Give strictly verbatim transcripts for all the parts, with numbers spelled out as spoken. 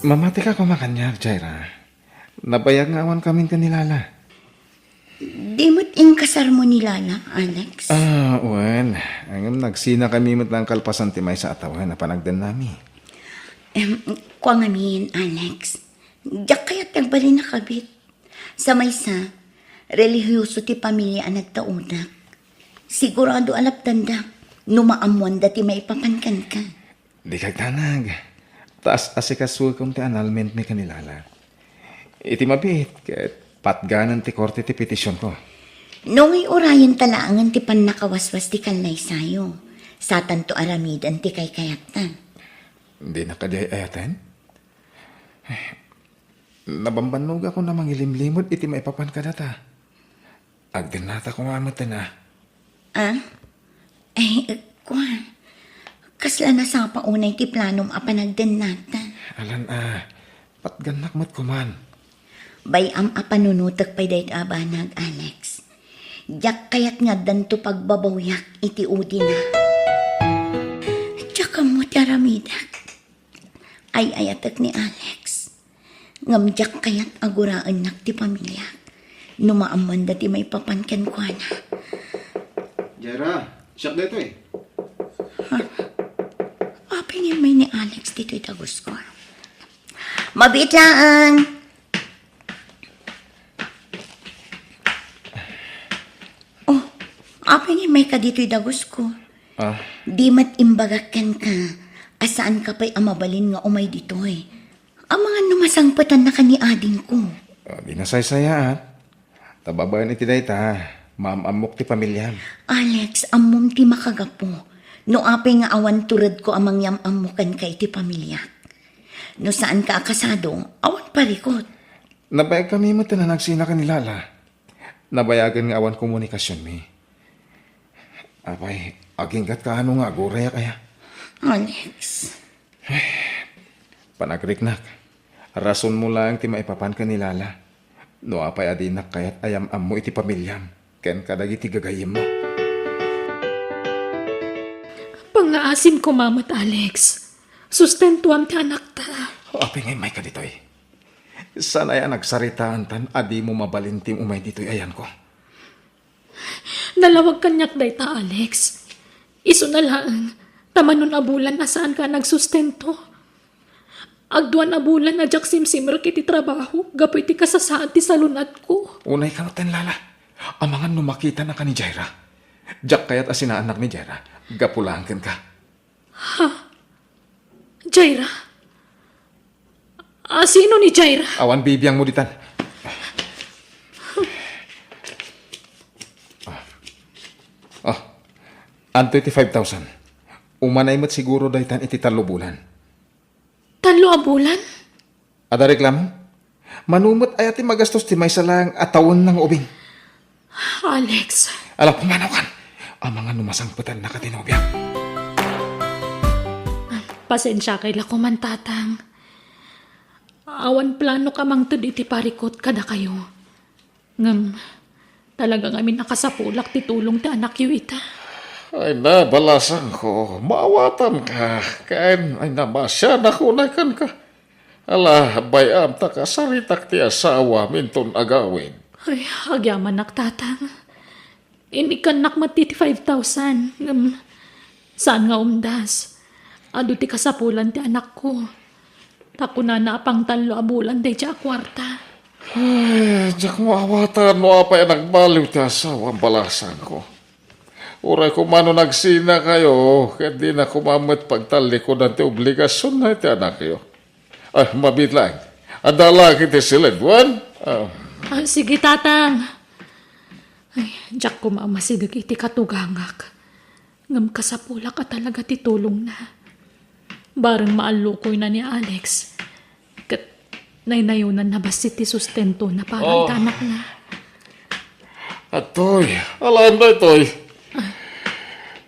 Mamatika koma kaniak, Jaira. Nabayag nga awan kamin ken ni Lala. Di met inkasarmo ni Lala, Alex? Ah, wen. Ngem nagsina kami met lang kalpasan ti maysa a tawen a panagdennami. Em, kua ngamin, Alex. Diak kayat ti agbalin a kabit. Sa maysa, relihiyoso ti pamilia a nagtaudak. Sigurado a lapdandak no maammoanda ti maipapan kenka. Dika agdanag. Ta as-asikasukom ti annulmentmi ken ni Lala. Iti mabiit, ket patganen ti korte ti petitionko. No ngay urayenta laengen ti pannakawaswas ti kallaysayo, satanto aramiden ti kaykayatta. Dinak kadi ay-ayaten? Nabambannogakon a mangilimlimed iti maipapan kadata. Agdennata koma metten a. Ah? Ay, kua. Kasla nasapa unay ti planom a panagdennata? Alan a, patgannak met koman. Bay-am a panunotek pay daytoy a banag, Alex. Diak kayat nga addanto pagbabawyak iti udina. Diak ammo ti aramidek. Ay-ayatek ni Alex. Ngem diak kayat a guraennak ti pamiliak no maammoanda ti maipapan kenkuana. Jaira, siak daytoy. Ha? Apay nga immay ni Alex ditoy dagusko? Mabiit laeng. Oh, apay nga immayka ditoy dagusko? Ah. Di met imbagak kenka a saanka pay a mabalin nga umay ditoy. Amangan no masangpetannaka ni adingko. Ah, di nasaysayaat. Ta babaen iti dayta, maam-ammok ti pamiliam. Alex, ammom ti makagapu. No apay nga awan turedko a mangyam-ammo kenka iti pamiliak. No saanka a kasado, awan parikot. Nabayagkami met a nagsinaka ni Lala. Nabayagen nga awan komunikasionmi. Apay, aginggatka no nga agurayak aya? Alex. Panagriknak, rasonmo laeng ti maipapan ken ni Lala. No apay a dinak kayat a yam-ammo iti pamiliam ken kadagiti gagayyemmo. Pangngaasim koma met, Alex. Sustentuam ti anakta. Apay nga immayka ditoy? Saan aya a nagsaritaantan a dimo mabalin ti umay ditoy ayanko? Nalawag kaniak dayta, Alex. Isuna laeng, ta manon a bulan a saanka a nagsustento. Agduan a bulan a diak simsimrek iti trabaho gapu iti kasasaad ti salun-atko. Unay kano ten, Lala. Amangan no makitanaka ni Jaira. Diak kayat a sinaannak ni Jaira. Gapu laeng kenka. Ha? Jaira? Ah, sino ni Jaira? Awan bibiangmo ditan. Ah. Ah. Anto iti five thousand? Umanay met siguro daytan iti tallo bulan. Tallo a bulan? Adda reklamo? Mano met aya ti magastos ti maysa laeng a tawenna nga ubing? Alex. Ala, pumanaw kan. Amangan no masangpetannaka ti nobiam. Pasensiakay la koman, Tatang. Awan planok a mangted iti parikut kadakayo. Ngem, talaga ngamin a kasapulak ti tulong ti anakyo ita. Ay na, balasangko, maawatanka, ken, ay na, masianak unay kenka. Ala, bay-am ta kasaritak ti asawam inton agawid. Ay, agyamanak, Tatang. Inikkannak met ti five thousand, ngem saan nga umdas. Adu ti kasapulan ti anakko. Ta kunana a pangtallo a bulan daydiay a kuarta. Ay, diak maawatan no apay a nagbaliw ti asawam, balasangko. Uray koma no nagsinakayo, ket dina koma met pagtallikudan ti obligasionna iti anakyo. Ah, mabiit laeng. Adda la ket ti siledwan? Ah. Ah, sige, Tatang. Ay, diak koma a masideg iti katugangak. Ngem kasapulak a talaga ti tulongna. Bareng maallukoyna ni Alex. Ket naynayonanna bassit ti sustentona para Oh. iti anakna. Atoy, alam daytoy.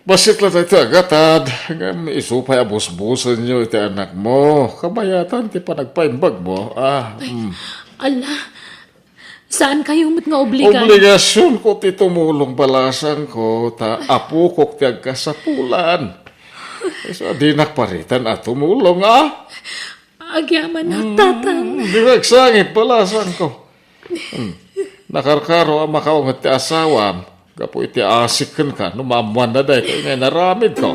Bassit la daytoy a gatad, ngem isu pay a busbusenyo iti anakmo, kabayatan ti panagpaimbagmo. Ah, Ay, mm. Ala, saankayo met nga obligan? Obligasionko ti tumulong, balasangko, ta apokok ti agkasapulan. Isu a dinak paritan a tumulong, ah. Agyamanak, Tatang. Hmm, di ka agsangit, balasangko. Hmm. Nakarkaro a makaunget ti asawam gapu iti asik kenka no maammoanna daytoy nga inaramidko.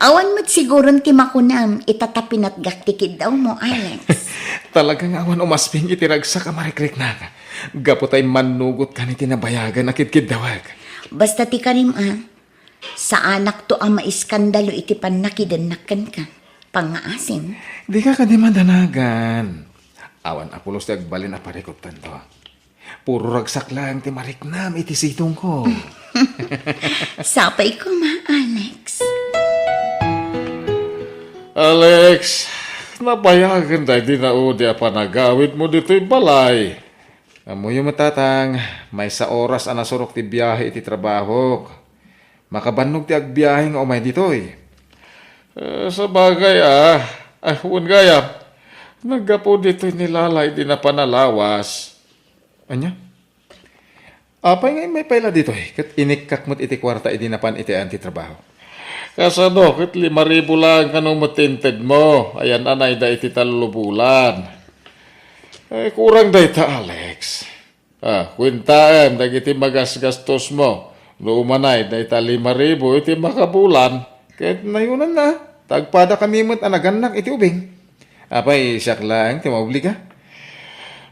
Awan met siguron ti makunam ita ta pinatgak ti kiddawmo, Alex. Talaga nga awan umasping iti ragsak a marikriknak gapu ta immannugotkan iti nabayagan a kidkiddawek. Basta ti karim a, saanakto a maiskandalo iti pannakidennak kenka. Pangngaasim. Dika kadi madanagan. Awan a pulos ti agbalin a parikuttanto. Puro ragsak laeng ti mariknam iti sidongko. Sapay koma, Alex. Alex, nabayagen daydi naudi a panagawidmo ditoy balay. Ammoyo met, Tatang, maysa oras a nasurok ti biahe iti trabahok. Makabannog ti agbiahe nga umay ditoy. Eh, sabagay, ah. Ah, wen gayam, naggapu ditoy ni Lala idi napan a lawas. Ania? Apay nga immay pay la ditoy, ket inikkak met iti kuarta idi napan iti ayan ti trabaho. Kasano, ket lima ribu laeng kano met ti intedmo, ayan-anayda iti tallo bulan. Eh, kurang dayta, Alex. Ah, kuentaem dagiti magasgastosmo no umanay dayta lima ribu iti makabulan, ket nayonanna, ta agpadakami met a nagannak iti ubing. Apay, siak laeng ti maobliga?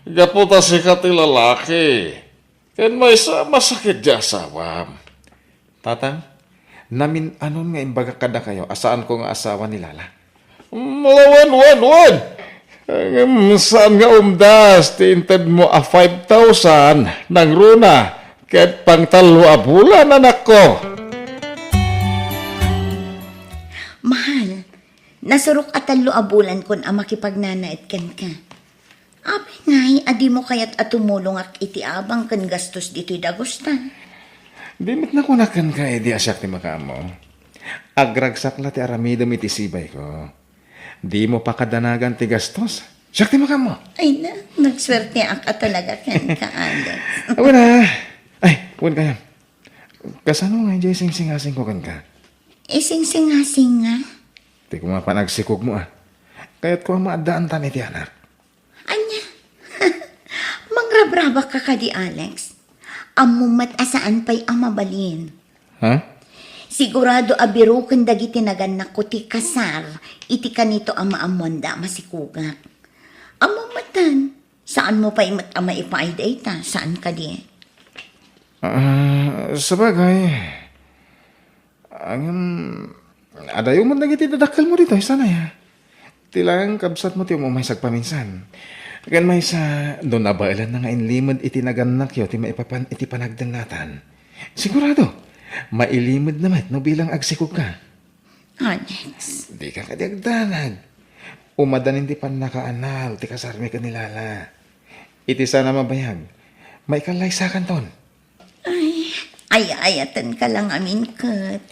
Gapu ta sika ti lalaki, ken maysa a masakit ti asawam. Tatang, namin-anon nga imbagak kadakayo a saanko nga asawa ni Lala? Mm, wen, wen, wen! Ngem saan nga umdas ti intedmo a five thousand nangruna ket pangtallo a bulan, anakko? Mahal, nasurok a tallo a bulankon a makipagnanaed kenka. Apay ngay a dimo kayat a tumulongak iti abang ken gastos ditoy dagusta? Di met nakunak kenka idi a siak ti makaammo. Agragsak la ti aramidem iti sibayko. Dimo pakadanagan ti gastos. Siak ti makaammo. Ay na, nagsuerteak a talaga kenka, Alex. Awan na. Ay, wen kayam. Kasano nga idiay singsingasingko kenka? Isingsingasing nga? Ti kuma panagsikogmo, ah. Kayatko a maaddaantan iti anak. Ania? Mangrabrabak ka kadi, Alex? Ammom met a saan pay a mabalin. Ha? Sigurado a biroken dagiti nagannakko ti kasar iti kanito a maammoanda a masikogak. Ammom metten, saanmo pay met a maipaay dayta, saan kadi? Ah, sabagay. Ngem, adayo met dagiti dadakkelmo ditoy, saan aya? Ti laeng kabsatmo ti um-umay sagpaminsan. Ken maysa, no nabaelanna nga inlimed iti nagannakyo ti maipapan iti panagdennatan, sigurado, mailimedna met no bilang agsikogka. Alex. Dika kadi agdanag. Umadanin ti pannakaanal ti kasarmi ken ni Lala. Iti saan a mabayag, maikallaysakanton. Ay, ay-ayatenka la ngamin ket.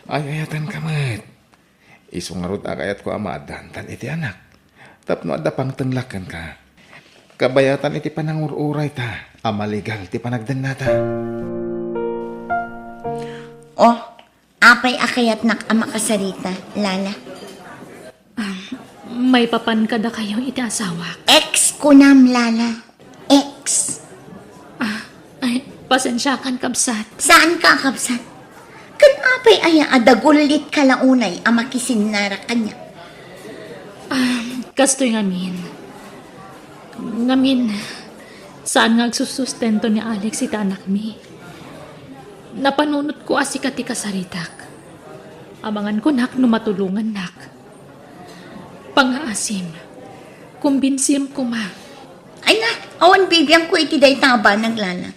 Ay-ayatenka met. Isu ngarud a kayatko a maaddaantan iti anak tapno adda pangtenglak kenka. Kabayatan iti panangur-urayta a maligal ti panagdennata. Oh, apay a kayatnak a makasarita, Lala? Ah, maipapan kadakayo iti asawak. Ex kunam, Lala. Ex. Ah, ay, pasensiakan, kabsat. Saan ka, kabsat? Ken apay aya a dagullit ka la unay a makisinnara kaniak? Ah, kastoy ngamin. Ngamin, saan nga agsusustento ni Alex iti anakmi. Napanunotko a sika ti kasaritak. Amangan kunak no matulongannak. Pangngaasim, kumbinsiem koma. Ay na, awan bibiangko iti dayta a banag, Lala.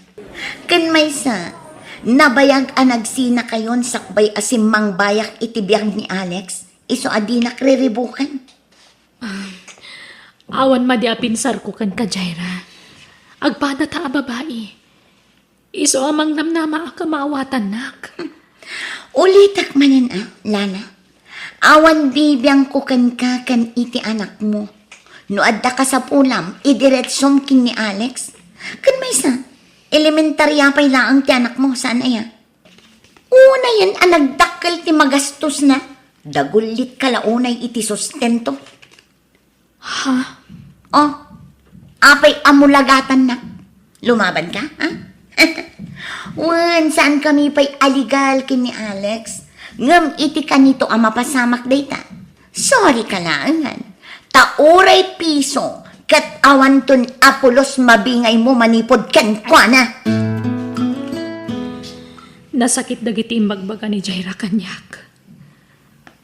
Ken maysa, nabayag a nagsinakayon sakbay a simmangbayak iti biag ni Alex, isu a dinak riribukan. Ah, awan madi a pinsarko kenka, Jaira. Agpadata a babai. Isu a mangnamnamaak a maawatannak. Ulitek manen a, Lala. Awan bibiangko kenka ken iti anakmo. No adda kasapulam, idiretsom ken ni Alex. Ken maysa, elementaria pay laeng ti anakmo, saan aya? Unayen a nagdakkel ti magastosna. Dagullitka la unay iti sustento. Ha? Oh, apay a mulagatannak? Lumabanka, ha? Wen, saankami pay a legal ken ni Alex. Ngem iti kanito a mapasamak dayta, sorry ka laengen. Ta uray piso ket awanton a pulos mabingaymo manipud kenkuana. Nasakit dagiti imbagbaga ni Jaira kaniak.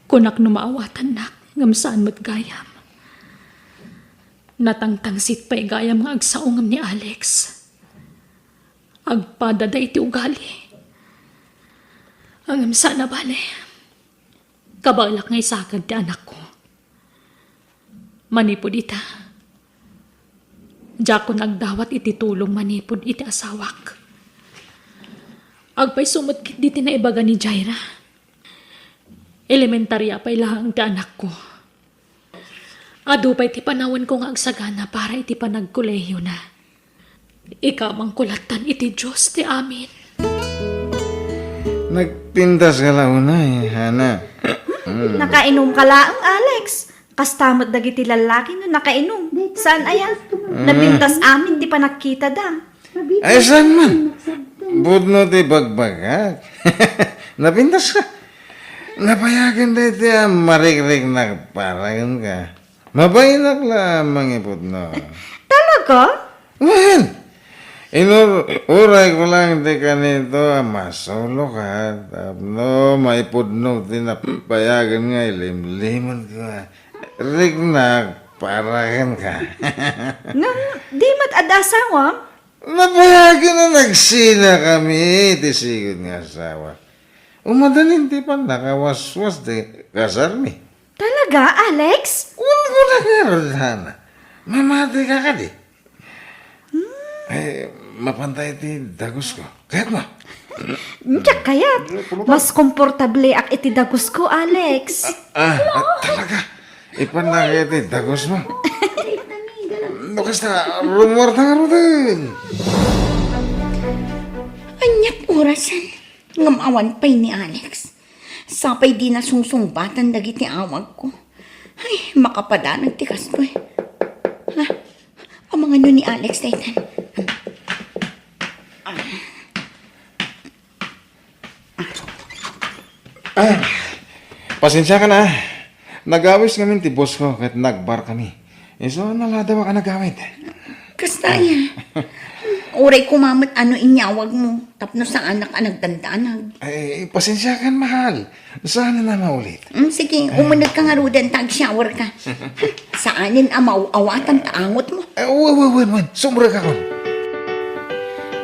Kunak no maawatannak, ngem saan met gayam. Natangtangsit pay gayam nga agsao ngem ni Alex. Agpadada iti ugali. Ngem saan a bale. Kabaelak nga isaked ti anakko. Manipud ita, diakon agdawat iti tulong manipud iti asawak. Agpayso met ketdi ti naibaga ni Jaira. Elementaria pay laeng ti anakko. Adu pay ti panawenko nga agsagana para iti panagkolehiona. Ikamangko lattan iti Dios ti amin. Nagpintas ka la unay, Hana. Mm. Nakainom ka laeng, Alex. Kasta met dagiti lallaki no nakainom. Saan aya? Mm. Napintas amin ti panagkitada. Ay, saan man? Pudno ti bagbagak. Napintas ka. Napayagen daytoy a marikriknak para kenka. Mabainak la a mangipudno. Talaga? Wen, inur-, uray ko lang ti kanito a masolo ka, tapno maipudno ti napayagen nga ilimlimed ko. Riknak, para kenka. Ngem, di met adda asawam? Napayagen a nagsina kami ti sigud nga asawa. Umadalin ti pannakawaswas ti kasarmi. Talaga, Alex? Wen, kuna ngarud, Hana. Mamati ka kadi? Hmm. Ay, mapantay ti dagus ko. Kayat mo? Diak kayat. Mas komportableak iti dagus ko, Alex. Ah, ah, talaga. Ipan na kayo ti dagus mo. No, kasta, rumuar ta ngaruden. Aniak orasen? Ngem awan pay ni Alex. Sapay di nasungsungbatan dagiti awagko. Ay, makapadanag ti kastoy. Ha? Amangan ni Alex daytan. Ah, pasensiakan a. Nagawis ngamin ti boss ko ket nagbar kami. Isu a naladawak a nagawid. Kasta aya. Uray koma met no inyawagmo, tapno saanak a nagdandanag. Ay, pasensiakan, mahal. Saan a maulit. Mm, sige, umunegka ngaruden ta ag-shower ka. Saanen a maaw-awatan ta angotmo. Eh, wen, wen, wen, wen. Sumrekakon.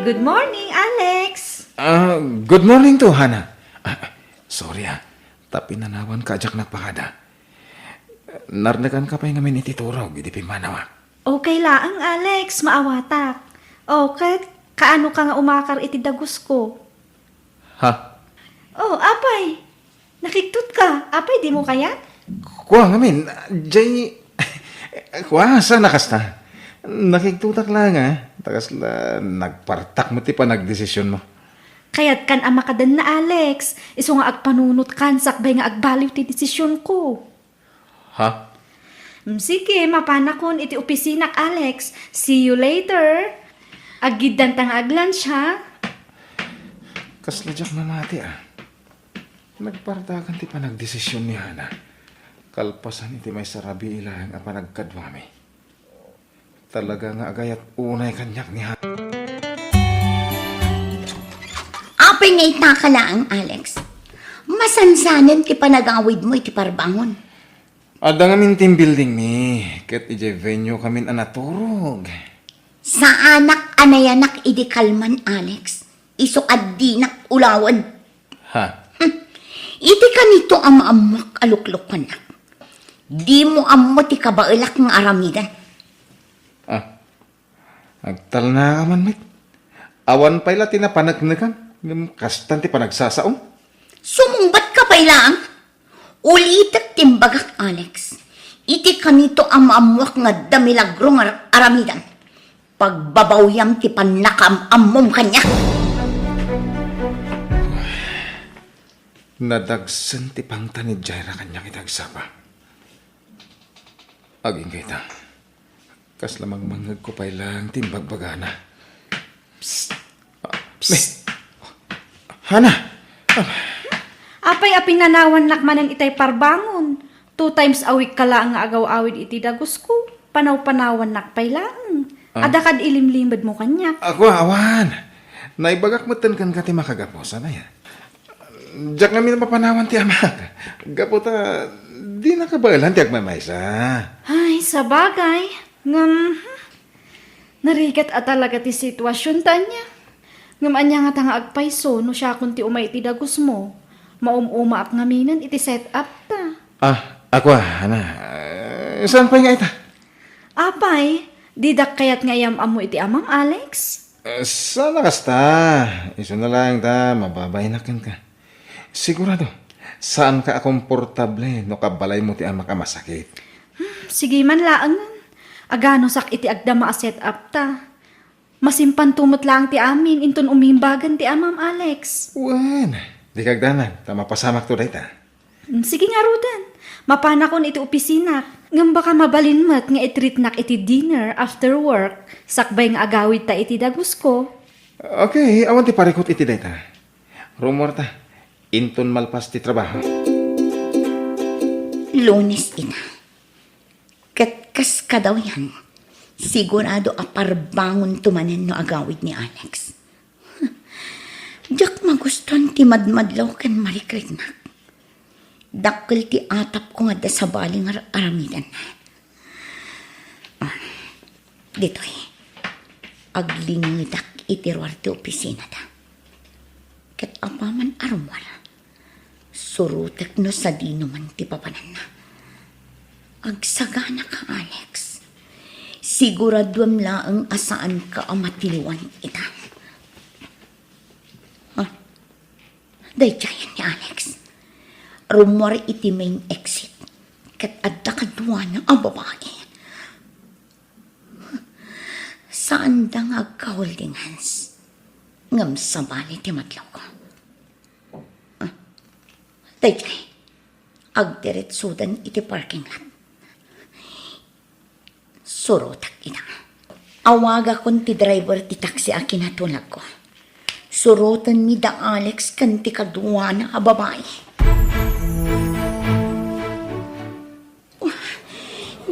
Good morning, Alex. Ah, good morning to, Hana. Ah, sorry, ah. Ta pinanawanka a diak nagpakada. Narnekanka pay ngamin iti turog idi pimmanawak. Okay laeng, Alex. Maawatak. O, ket kaano ka nga umakar iti dagus ko? Ha? O, apay? Nakigtotka. Apay, dimo kayat? Kua ngamin, jay, kua, saan a kasta? Nakigtotak laeng, ah. Ta kasla nagpartak met ti panagdesisionmo. Kayatkan a makadenna, Alex. Isu nga agpanunotkan sakbay nga agbaliw ti desisionko. Ha? Mm, sige, mapanakon iti opisinak, Alex. See you later. Aggiddanta nga ag-lunch, ha? Kasla diak mamati, ah. Nagpartakan ti panagdesision ni Hana. Kalpasan iti maysa rabii laeng a panagkaduami. Talaga nga agayat unay kaniak ni Hana. Apay nga itaka laeng, Alex? Masansanen ti panagawidmo iti parbangon. Adda ngamin team building mi, ket idiay venue kamin a naturog. Saanak a nayanak idi kalman, Alex. Isu a dinak ulawen. Ha? Hmm. Iti kanito a maammoak a luklukonnak. Dimo ammo ti kabaelak nga aramiden. Ah. Agtalna ka man met. Awan pay la ti napaneknekam, ngem kastan ti panagsasaom. Sumungbat ka pay laeng. Ulitek ti imbagak, Alex. Iti kanito a maammoak nga adda milagro nga aramidem. Pagbabawyam ti pannakaam-ammom kaniak. Nadagsen ti pangtan ni Jaira kaniak iti agsapa. Agingga ita. Kasla mangmangngegko pay laeng ti imbagbagana. Psst! Ah, Psst! Hana! Ah, Apay a pinanawannak manen itay parbangon? Two times a week ka laeng nga agaw-awid iti dagusko. Panaw-panawannak pay laeng. Ah. Adda kad ilimlimedmo kaniak. Ako, awan. Naibagak metten kenka ti makagapu, saan aya? Diak ngamin mapanawan ti amak. Gapu ta, di nakabaelan ti agmaymaysa. Ay, sabagay. Ngem, hmm, narigat a talaga ti sitwasion ta ania. Ngem ania ngata nga agpayso no siakon ti umay iti dagusmo? Maum-umaak ngaminen iti set-up ta. Ah, ako, ah, Hana. Eh, saan pay nga ita? Apay, didak kayat nga iyam-ammo iti amam, Alex? Eh, saan a kasta. Isuna laeng ta, mababainak kenka. Sigurado, saanka a komportable no kabalaymo ti amak a masakit. Hmm, sige man laengen. Aganusak iti agdama a set-up ta. Masimpanto met laeng ti amin inton umimbagan ti amam, Alex. Wen, dika agdanag, ta mapasamakto dayta. Mm, sige ngaruden. Mapanakon iti opisinak. Ngem baka mabalin met nga i-treatnak iti dinner after work, sakbay nga agawidta iti dagusko. Okay, awan ti parikut iti dayta. Rummuarta, inton malpas ti trabaho. Lunes ita. Ket kas kadawyan, sigurado a parbangonto manen no agawid ni Alex. Diak magustuan ti madmadlaw ken marikriknak. Dakkel ti atapko nga adda sabali nga ar-aramiden. Ah, ditoy, aglingedak iti ruar ti opisinada. Ket apaman a rummuar, surotek no sadino man ti papananna. Agsaganaka, Alex. Siguraduem laeng a saanka a matiliwan ita. Ah, daydiayen ni Alex. Rummuar iti main exit. Ket adda kaduana a babai. Saanda nga agka-holding hands. Ngem sabali ti madlawko. Ah, daydiay. Agdiretsodan iti parking lot. Surotek ida. Awagakon ti driver ti taxi a kinatulagko. Surotenmi da Alex ken ti kaduana a babai.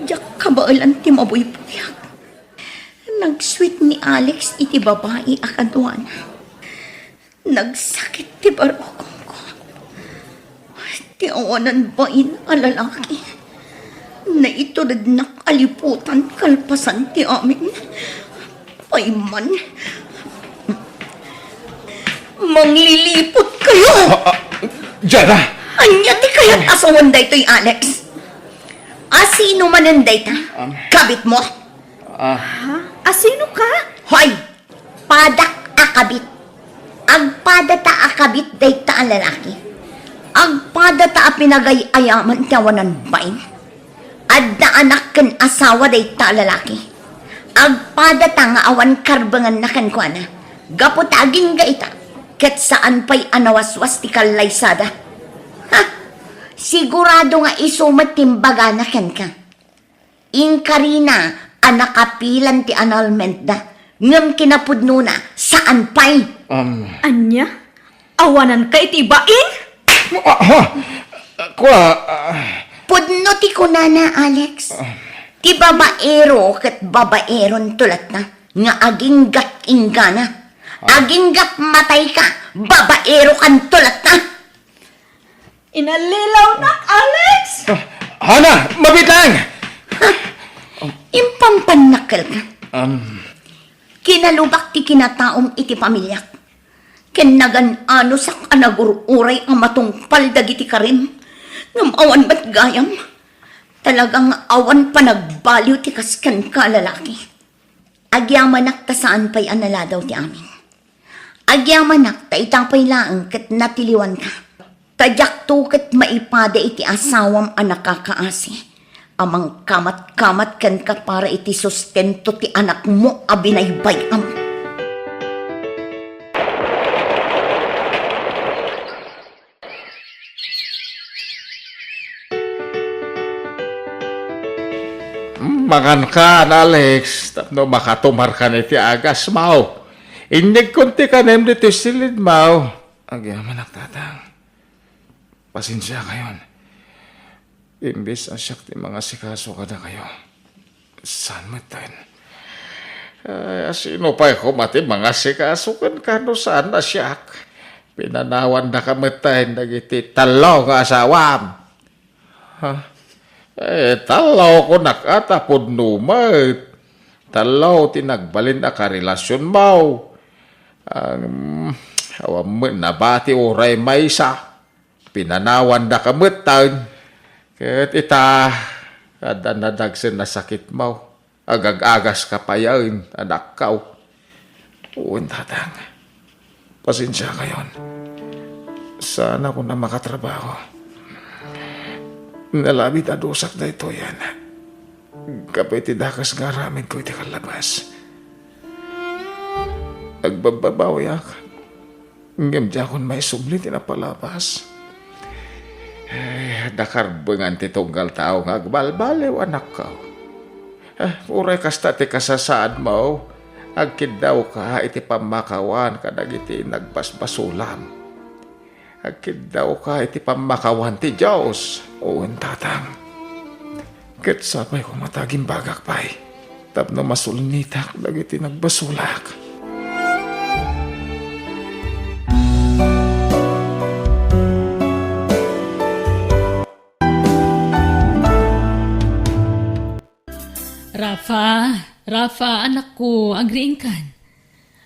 Diak kabaelan ti mabuybuyak. Nag-sweet ni Alex iti babai a kaduana. Nagsakit ti barukongko. Ti awanan bain a lalaki. Naiturednak a liputan kalpasan ti amin. Pay man. Mangliliput kayo! Ah, ah, Jara! Ania ti kayat a sawen daytoy, Alex? Asino manen dayta? Um, Kabit mo? Ah. Ha? Asino ka? Hoy! Padak a kabit. Agpadata a kabit dayta a lalaki. Agpadata a pinagay-ayaman ti awanan bain. Adda anak ken asawa dayta a lalaki. Agpadata nga awan karbenganna kenkuana. Gapu ta agingga ita, ket saan pay a nawaswas ti kallaysada. Ha! Sigurado nga isu met ti imbagana kenka. Inkarina a nakapilan ti annulmentda, ngem kinapudnona, saan pay. Um. Ania? Awananka iti bain? Ah, ha? Kua, ah. Pudno ti kunana, Alex. Ah. Ti babaero ket babaeronto latta nga aginggak inggana. Ah. Aginggak matayka, babaerokanto latta. Inallilawnak, Alex! Ah, Hana, mabiit laeng! Impampannakkelka. Um. Kinalubak ti kinataom iti pamiliak. Ken nagan-anosak a nagur-uray a matungpal dagiti karim. Ngem awan met gayam. Talaga nga awan panagbaliw ti kas kenka a lalaki. Agyamanak ta saan pay a naladaw ti amin. Agyamanak ta ita pay laeng ket natiliwanka. Ta diakto ket maipada iti asawam a nakakaasi, a mangkamatkamat kenka para iti sustento ti anakmo a binaybay-am. Mangankan, Alex, tapno makatumarkan iti agasmaw. Inyegkon ti kanem ditoy silidmaw. Agyamanak, Tatang. Pasensiakayon. Imbes a siak ti mangasikaso kadakayo, saan metten? Ay, a sino pay koma ti mangasikaso kenka no saan a siak? Pinanawandaka metten dagiti tallo nga asawam. Ha? Eh, tallo kunak a ta pudno met. Tallo ti nagbalin a karelasionmaw. Ang, awan met nabati uray maysa. Pinanawandaka metten. Ket ita, adda nadagsen a sakitmaw. Agag-agaska payen, anakkaw. Wen, Tatang. Pasensiakayon. Saanakon a makatrabaho. Nalabit a dusak daytoyen. Gapu iti dakes nga aramidko iti kallabas. Agbabbabawiak. Ngem diakon maisubli ti napalabas. Ay, adda karbengan ti tunggal tao nga agbalbaliw, anakko. Ah, uray kasta ti kasasaadmo, agkiddawka iti pammakawan kadagiti nagbasbasolam. Agkiddawka iti pammakawan ti Dios. Wen, Tatang. Ket sapay koma ta agimbagak pay tapno masulnitak dagiti nagbasolak. Rafa, Rafa, anakko, agriingkan.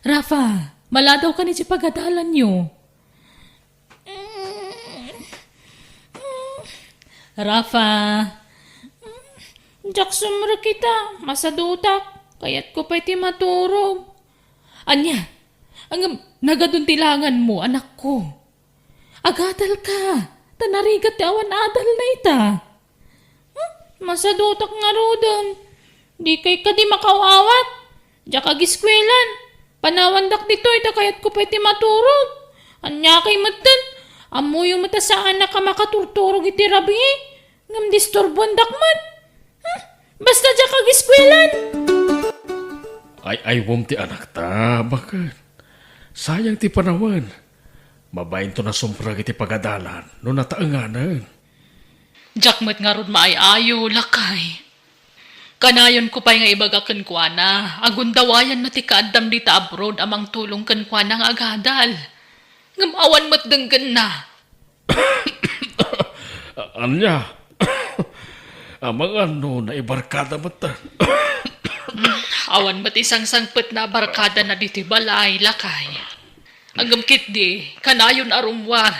Rafa, maladawkan iti pagadalanyo. Rafa. Diak sumrek ita, masadutak. Kayatko pay ti maturog. Ania? Ngem nagadun ti langanmo, anakko. Agadalka, ta narigat ti awan adalna ita. Hmm? Masadutak ngaruden. Dikay kadi makaw-awat. Diak agiskuelan. Panawandak ditoy ta kayatko pay ti maturog. Aniakay metten? Ammoyo met a saanak a makaturturog iti rabii, ngem disturbuandak met. Hmm? Basta diak agiskuelan. Ay-aywem ti anakta, baket. Sayang ti panawen. Mabainton a sumrek iti pagadalan no nataenganen. Diak met ngarud maay-ayo, lakay. Kanayonko pay nga ibaga kenkuana a gundawayanna ti kaaddam dita abroad a mangtulong kenkuana nga agadal. Ngem awan met denggenna. Ania? Amangan no naibarkada met. Awan met isangsangpetna a barkadana ditoy balay, lakay. Ngem ketdi, kanayon a rummuar,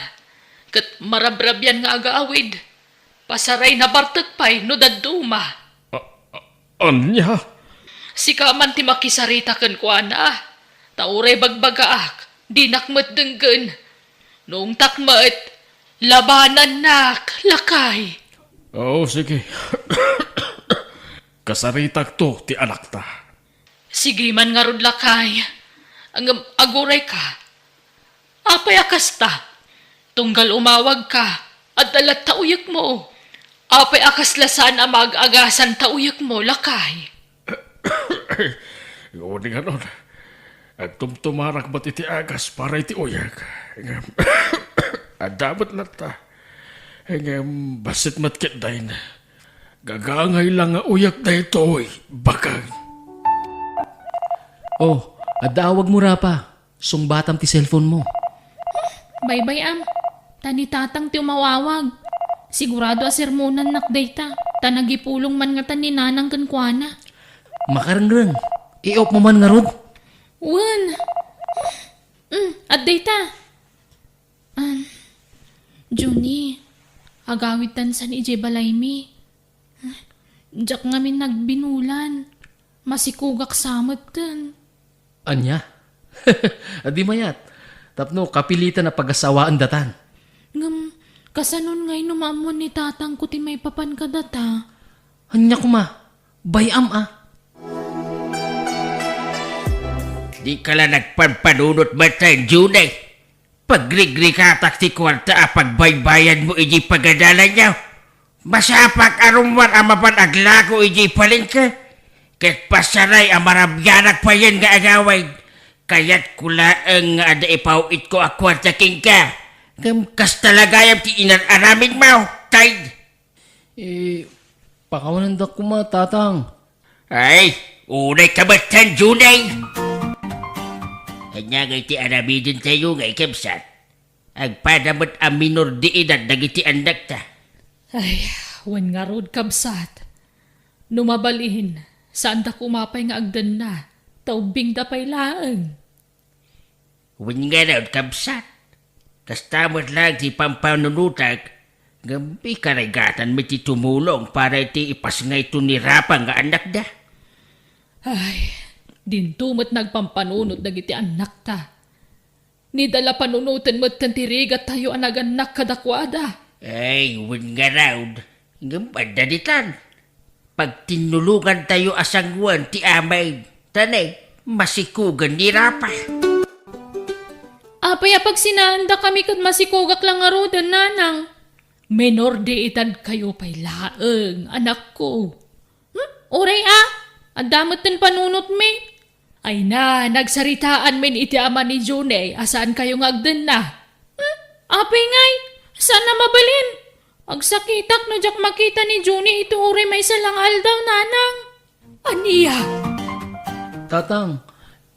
ket marabrabian nga agawid. Pasarayna bartek pay no dadduma. A-, a-, ania? Sika man ti makisarita kenkuana, ta uray bagbagaak, dinak met denggen. No ungtak met, labanannak, lakay. Oo, sige. Kasaritakto ti anakta. Sige man ngarud, lakay. Ngem agurayka. Apay a kasta? Tunggal umawagka, adda latta uyekmo. Apay a kasla saan a maag-agasan ta uyekmo, lakay? Uray ngarud, agtumtumarak met iti agas para iti uyek. Ngem, adda met latta. Ngem, bassit met ketdin. Gagangay lang nga uyek daytoy, bakang. Oh, adda awagmo, Rafa. Sungbatam ti cellphone mo. Baybay-am, ta ni Tatang ti umawawag. Sigurado a sermonannak dayta, ta nagipulong man ngatan ni Nanang kenkuana. Makarengreng, i-off mo man ngarud. Wen. Mm, adda ita. Um, Junie, agawidtan san idiay balaymi. Diak ngamin nagbinulan. Masikugak sa metten. Ania? Adi mayat. Tapno kapilitan a pagasawaen datan. Ngem, kasanon ngay no maammuan ni tatangko ti maipapan kadata? Ania koma? Bay-am a. Dika la nagpanpanunot metten, Junie. Pagrigrikatak ti kuarta a pagbaybayanmo idiay pagadalanyo. Masapak a rummuar a mapan aglako idiay palengke, ket pasaray a marabianak payen nga agawid. Kayatko laeng nga adda ipaw-itko a kuarta kenka. Ngem kasta la gayam ti inar-aramidmo, tay. Eh, pakawanendak koma, Tatang. Ay, unay ka met, Junay. Ania ngay ti aramidentayo nga ikabsat? Agpada met a minor de edad dagiti annakta. Ay, wen ngarud, kabsat. No mabalin, saanda koma pay nga agdenna, ta ubbingda pay laeng. Wen ngarud, kabsat. Kasta met laeng ti pampanunotek, ngem ikarigatanmi ti tumulong para iti ipasngayto ni Rapa nga annakda. Ay, dinto met nagpampanunot dagiti annakta. Ni da la panunoten metten ti rigattayo a nagannak kadakuada. Ay, wen ngarud, ngem adda ditan. Pagtinnologantayo a sangoen ti amin, ta ne, masikogen ni Rapa. Apay a pagsinaendakami ket masikogak la ngaruden, nanang? Menor de edad kayo pay laeng, anakko. Hmm? Uray a, adda metten panunotmi. Ay na, nagsaritaanmin iti ama ni Junay a saankayo nga agdenna. Hmm? Apay ngay, saan a mabalin? Agsakitak no diak makita ni Junay iti uray maysa la nga aldaw, nanang. Ania? Tatang,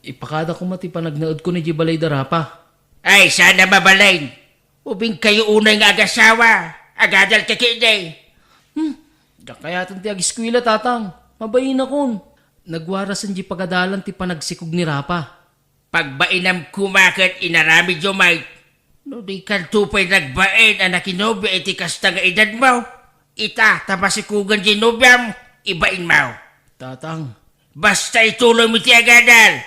ipakada koma ti panagnaedko idiay balay da Rapa. Ay, saan a mabalin? Ubingkayo unay nga agasawa, agadalka ketdi. Hmm, diak kayaten ti ageskuela, Tatang. Mabainakon. Nagwarasen diay pagadalan ti panagsikog ni Rapa. Pagbainam koma ket inaramidyo met. No dikanto pay nagbain a nakinobia iti kasta nga edadmo, ita ta masikogen diay nobiam, ibainmo. Tatang. Basta ituloymo ti agadal.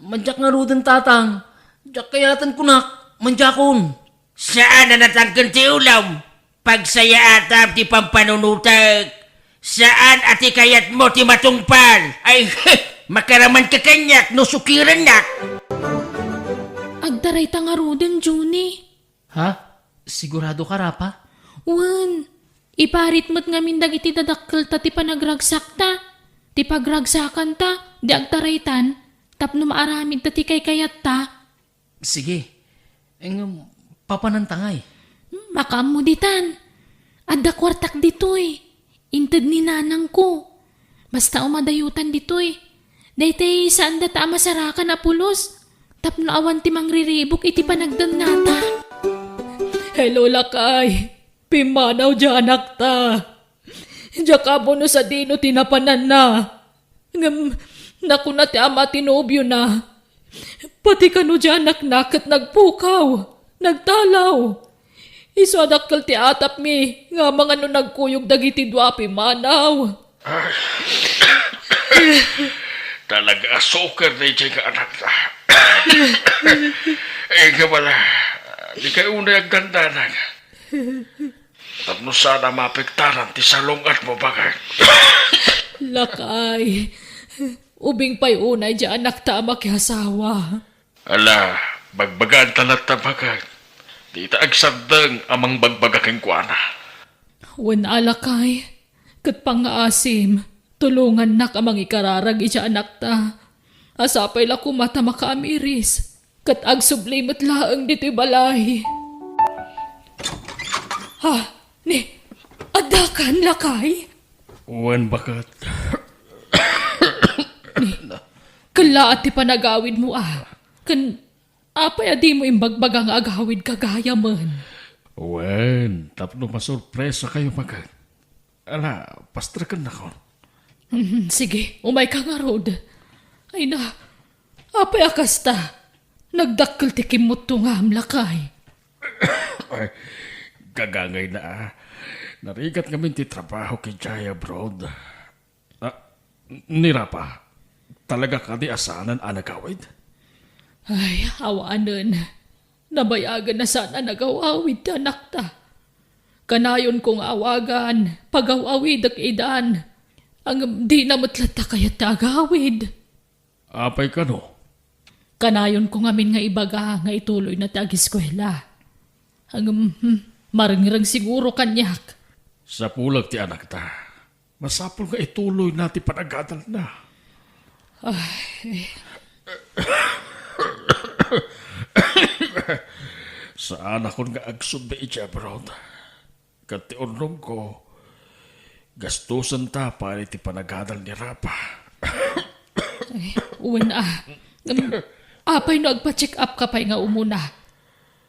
Madiak ngaruden, Tatang. Diak kayaten kunak. Madiakon. Saan a natangken ti ulom. Pagsayaatam ti pampanunotek. Saan a ti kayatmo ti matungpal. Ay, makaramanka kaniak no sukirennak. Agtarayta ngaruden, Junie. Ha? Sigurado ka, Rapa? Wen, iparit met ngamin dagiti dadakkelta ti panagragsakta, ti pagragsakanta, di agtaraytan, tapno maaramidta ti kaykayatta. Sige. Ngem, papananta ngay? Hmm, makaammo ditan. Adda kuartak ditoy. Inted ni nanangko. Basta umadayotan ditoy. Daytay saandata a masarakan a pulos. Tapno awan ti mangriribuk iti panagdannata. Hello, lakay. Pimmanaw diay anakta. Diak ammo no sadino ti napananna. Ngem nakuna ti ama ti nobiona, pati kano diay anakna ket nagpukaw, nagtalaw. Isu a dakkel ti atapmi nga amangan no nagkuyog dagiti dua a pimmanaw. Ay. Talaga a suker daydiay nga anakta. Ay, nga wala. Di kay unay agdandanag. Tapno saan a mapektaran ti salung-atmo, bakak. Lakay, ubing pay unay diay anakta a makiasawa. Ala, bagbagaanta latta, bakak. Dita agsardeng a mangbagbaga kenkuana. Wen a, lakay, ket pangngaasim, tulongannak a mangikararag idiay anakta. A sapay la koma ta makaamiris. Ket agsubli met laeng ditoy balay. Ha? Ni, addakan, lakay? Wen, bakak. Ni, kellaat ti panagawidmo a. Ken apay a dimo imbagbaga nga agawidka gayamen? Wen, tapno masurpresakayo, bakak. Ala, pastrekennakon. Mhm, sige, umayka ngarud. Ay na, apay a kasta? Nagdakkel ti kimmutto ngam, lakay. Ay, gagangayna a. Narigat ngamin ti trabaho idiay abroad. Ah, ni Rapa, talaga kadi a saanen a nagawid? Ay, awanen. Nabayagen a saan a nagaw-awid ti anakta. Kanayonko nga awagan, pagaw-awidek idan. Ngem dina met latta kayat ti agawid. Apay kano? Kanayonko ngamin nga ibaga nga ituloyna ti ageskuela. Ngem, hmm, marengreng siguro kaniak. Sapulek ti anakta. Masapul nga ituloyna ti panagadalna. Ay. Saanakon nga agsubli idiay abroad. Ket ti urnongko, gastosenta pay ti panagadal ni Rafa. Ay, wen a. Ngem, apay no agpa-check up ka pay nga umuna?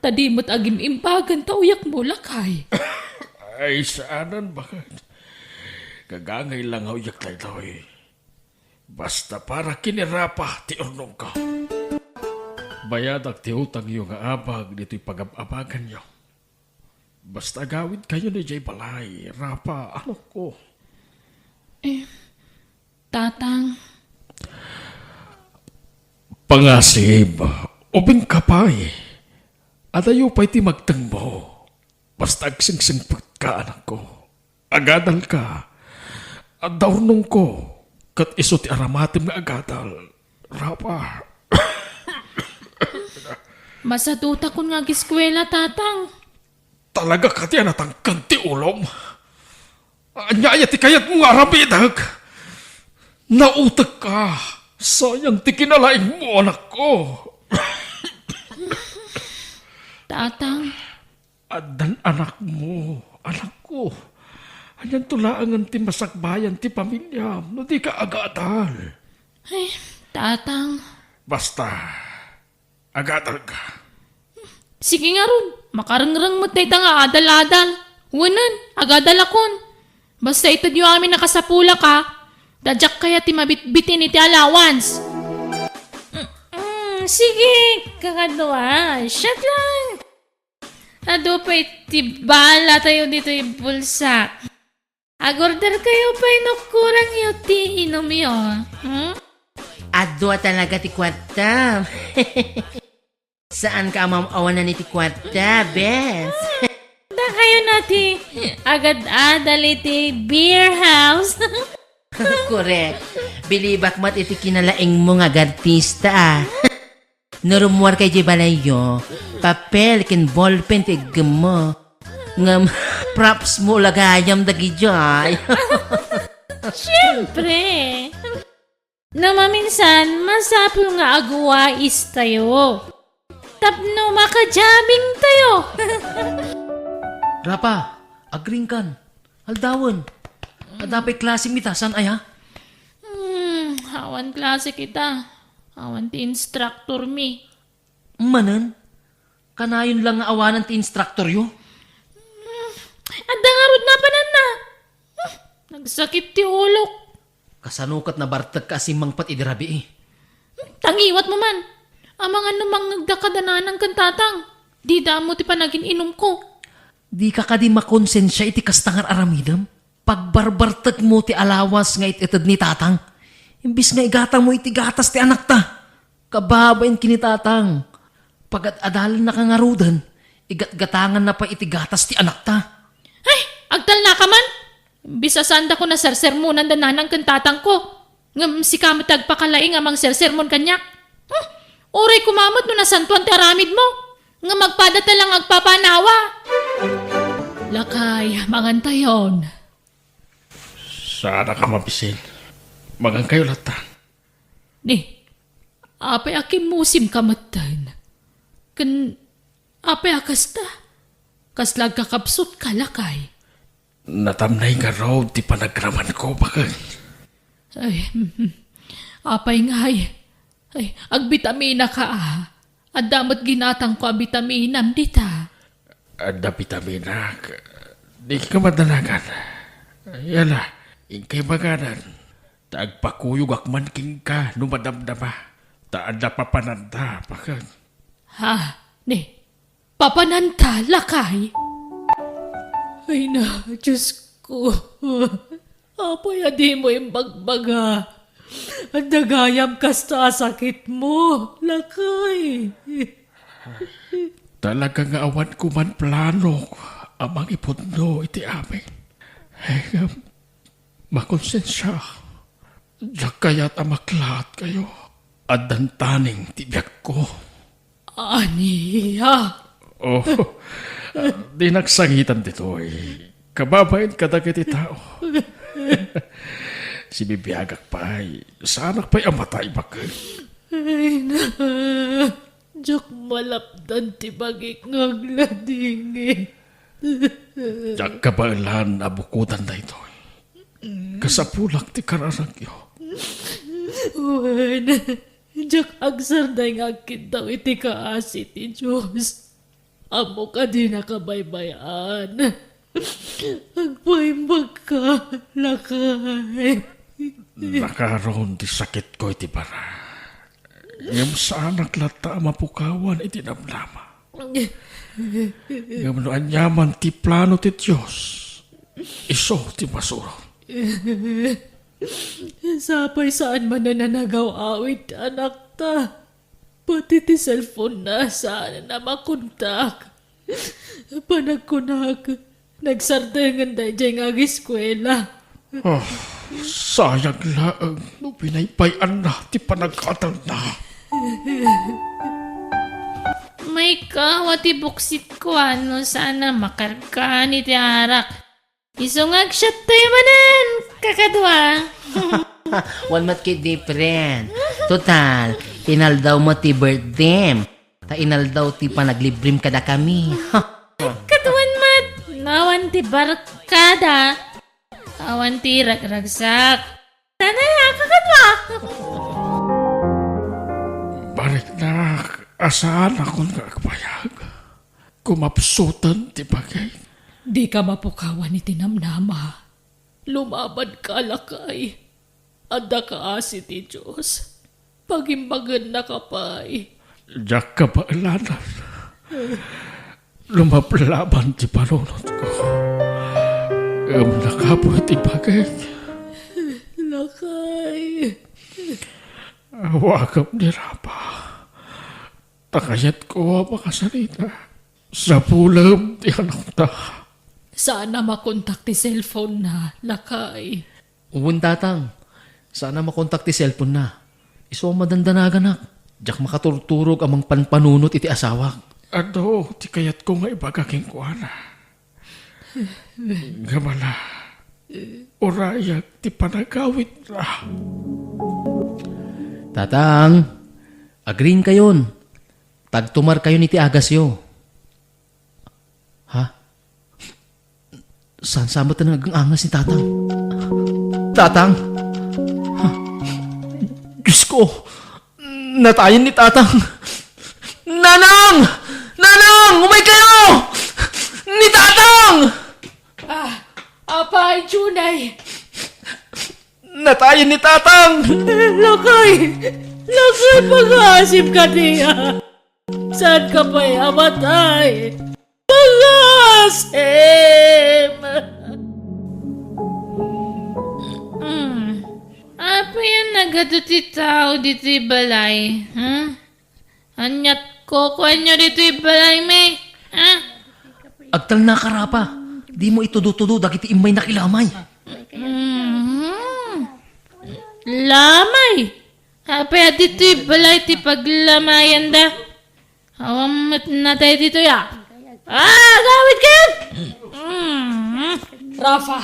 Ta di met agim-imbagan ta uyakmo, lakay. Ay, saanen, baket. Kagangay la nga uyak daytoy. Basta para ken ni Rafa ti urnongko. Bayadak ti utangyo nga abag ditoy pagab-abaganyo. Basta agawidkayon idiay balay, Rafa, anakko. Eh, Tatang. Pangasib, ubingka pay. Adayo pay ti magtengmo. Basta agsingsingpetka, anakko. Agadalka. Adda urnongko. Ket isu ti aramatem nga agadal. Rafa. Masadutakon nga agiskuela, Tatang. Talaga kadi a natangken ti ulom? Ania aya ti kayatmo nga aramidek? Nautekka. Sayang ti kinalaingmo, anakko. Tatang. Addan anakmo, anakko. Anianto laengen ti masakbayan ti pamiliam no dika agadal? Ay, Tatang. Basta, agadalka. Sige ngarud, makarengreng met dayta nga adal-adal. Wenen, agadalakon. Basta itedyo amin a kasapulak a, ta diak kayat ti mabitbitin iti allowance. Mm, mm, sige, kakadua, siak lang. Adu pay ti bala tayo ditoy bulsa. Agorder kayo pay no kurangyo ti inumyo, hmm? Adu a talaga ti kuartam. Saan ka a maam-awanan iti kuarta, bes? Dakayo na ti agad-adal iti beer house. Korek. Bilibak met iti kinalaingmo nga agartista, a. No rummuarka idiay balayyo, papel ken ballpen ti iggemmo. Ngem, props mo la gayam dagidiay. Siempre. No maminsan, masapul nga agwaistayo. Tapno makajabingtayo. Rafa, agringkan. Aldawen. Adda pay klasem ita, saan aya? Hmm, awan klase kita. Awan ti instructor mi. Manen? Kanayon lang nga awanan ti instructoryo? Hmm, adda ngarud napananna. Hmm, nagsakit ti ulok. Kasano ket nabartekka a simmangpet idi rabii? Hmm, tangiwat mo man. Amangan no mangngegda kada nanang ken tatang. Dida ammo ti panagin-inumko. Dika kadi makonsensia iti kasta nga ar-aramidem? Pagbarbartekmo ti alawas nga it-ited ni tatang. Imbis nga igatangmo iti gatas ti anakta. Kababain ken ni tatang. Pagad-adalannaka ngaruden, igatgatanganna pay iti gatas ti anakta. Ay, agtalnaka man! Imbis a saandakon a sersermonan da nanang ken tatangko. Ngem sika met ti agpakalaing a mangsersermon kaniak. Hmm, uray koma met no nasantoan ti aramidmo. Ngem agpadata lang agpapanawa. Lakay, mangantayon. Saanaka mabisin. Mangankayo latta. Ni, apay a kimmusimka metten? Ken apay a kasta? Kasla agkakapsutka, lakay? Natamnay ngarud ti panagramanko, baket. Ay, apay ngay? Ay, agbitaminaka, a. Adda met ginatangko a bitaminam dita. Adda bitaminak. Dika madanagan. Yala, inkay maganad. Ta agpakuyogak man kenka no madamdama. Ta adda papananta, baket. Ha? Ni, papananta, lakay? Ay na, Diyos ko. Apay a dimo imbagbaga? Adda gayam kasta a sakitmo, lakay. Talaga nga awan koman plano a mangipudno iti amin. Ngem, makonsensia. Diak kayat a maklaatkayo. Addan taning ti biagko. Ania? Oh, di nagsangitan ditoy. Kababain kadagiti tao. Sibibiagak pay, saanak pay a matay baket. Ay na, diak malapdan ti bagik nga agladingit. Diak kabaelan a bukodan daytoy. Kasapulak ti kararagyo. Wen, diak agsardeng nga agkiddaw iti kaasi ti Dios. Ammok a dinaka baybay-an. Agpaimbagka, lakay. Nakaron ti sakitko iti bara. Ngem saanak latta a mapukawan iti namnama. Ngem no aniaman ti plano ti Dios, isu ti masurot. Sapay saan manen a nagaw-awid ti anakta. Pati ti cellphone-na, saan a makontak. Panagkunak, nagsardengen daydiay nga agiskuela. Ah, sayang laeng no binaybay-anna ti panag-adalna. Maikaw a ti buksitko a no saan a makargaan iti arak. Isu nga agsiattayo manen, kakadua. Wen met ketdi, friend. Total, inaldaw met ti birthdayem. Ta inaldaw ti panaglibrem kadakami. Kaduan met, awan ti barkada. Awan ti ragragsak. Nanay, kakadua. Bariknak, a saanakon nga agbayag. Kumapsuten ti bagik. Dika mapukawan iti namnama. Lumabanka, lakay. Adda kaasi ti Dios. Pagimbagennaka pay. Diak kabaelanan. Lumablaban ti panunotko. Ngem nakapuy ti bagik. Lakay. Awagem ni Rafa. Ta kayatko a makasarita. Sapulem ti anakta. Saan a makontak ti cellphone-na, lakay. Wen, tatang. Saan a makontak ti cellphone-na. Isu a madandanaganak. Diak makaturturog a mangpanpanunot iti asawak. Adu ti kayatko nga ibaga kenkuana. Ngem ala, urayak ti panagawidna. Tatang, agriingkayon. Tagtumarkayon iti agasyo. Ha? Saan sa met a nagang-angas ni Tatang? Tatang! Ha? Diyos ko! Natayen ni Tatang! Nanang! Nanang! Umaykayo! Ni Tatang! Ah, apay, Junay? Natayen ni Tatang! Lakay! Lakay, pagaasim kaniya! Saan ka pay a matay? Pagaasim! Mm. Apay a nagadu ti tao ditoy balay, ha? Aniat kukuanyo ditoy balaymi, ha? Agtalnaka, Rafa. Dimo itudo-tudo dagiti immaynak ilamay. Mm. Lamay? Apay a ditoy balay ti paglamayanda? Awan met natay ditoy, a. Ah, agawidkayon! Mm. Rafa,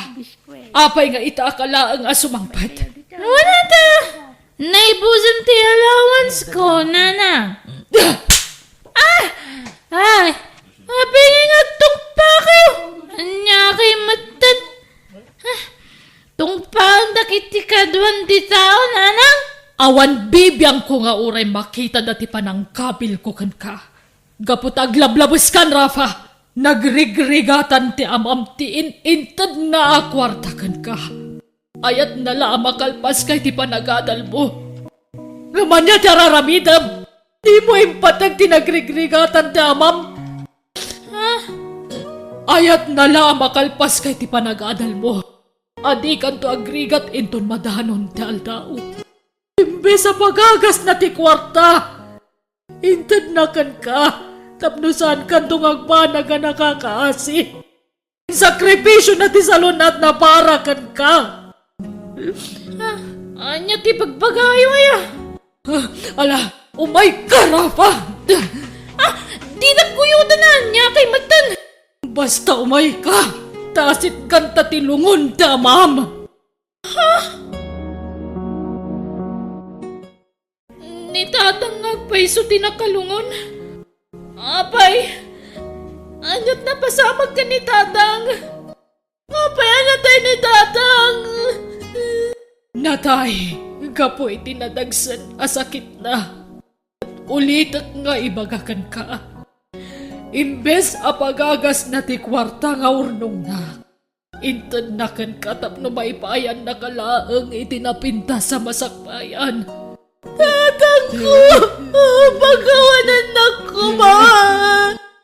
apay nga ita ka laeng a sumangpet? Wen ata, naibusen ti allowance ko, nana. Ah! Ay, apay nga agtungpakayo? Ania kay metten? Ah, tungpaen dagiti kaduan ti tao, nanang? Awan bibiangko nga uray makitada ti panangkabilko kenka. Gapu ta aglablabeskan, Rafa, nagrigrigatan ti amam ti in-intedna a kuarta kenka. Ayatna la a makalpaska iti panagadalmo. Ngem ania ti araramidem? Dimo impateg ti nagrigrigatan ti amam? Ah. Ayatna la a makalpaska iti panagadalmo. A dikanto agrigat inton madanon ti aldaw. Imbes a pagagasna ti kuarta, intedna kenka tapno saankanto nga agbanag a nakakaasi. Sakrifisiona ti salun-atna para kenka. Ah, ania ti bagbagayo aya? Ah, ala, umayka, Rafa! Ah, dinak guyodan a ania kay metten. Basta umayka, Asitganta ti lungonda, ma'am. Ha? Ni Tatang nga agpayso ti nakalungon? Apay, ania't napasamak ken ni Tatang? Apay a natay ni Tatang? Natay gapu iti nadagsen a sakitna. Ulitek nga ibaga kenka. Imbes a pagagasna ti kuarta nga urnongna, intedna kenka tapno maipayannaka laeng iti napintas a masakbayan. Tatangko! Pagawanannak koma!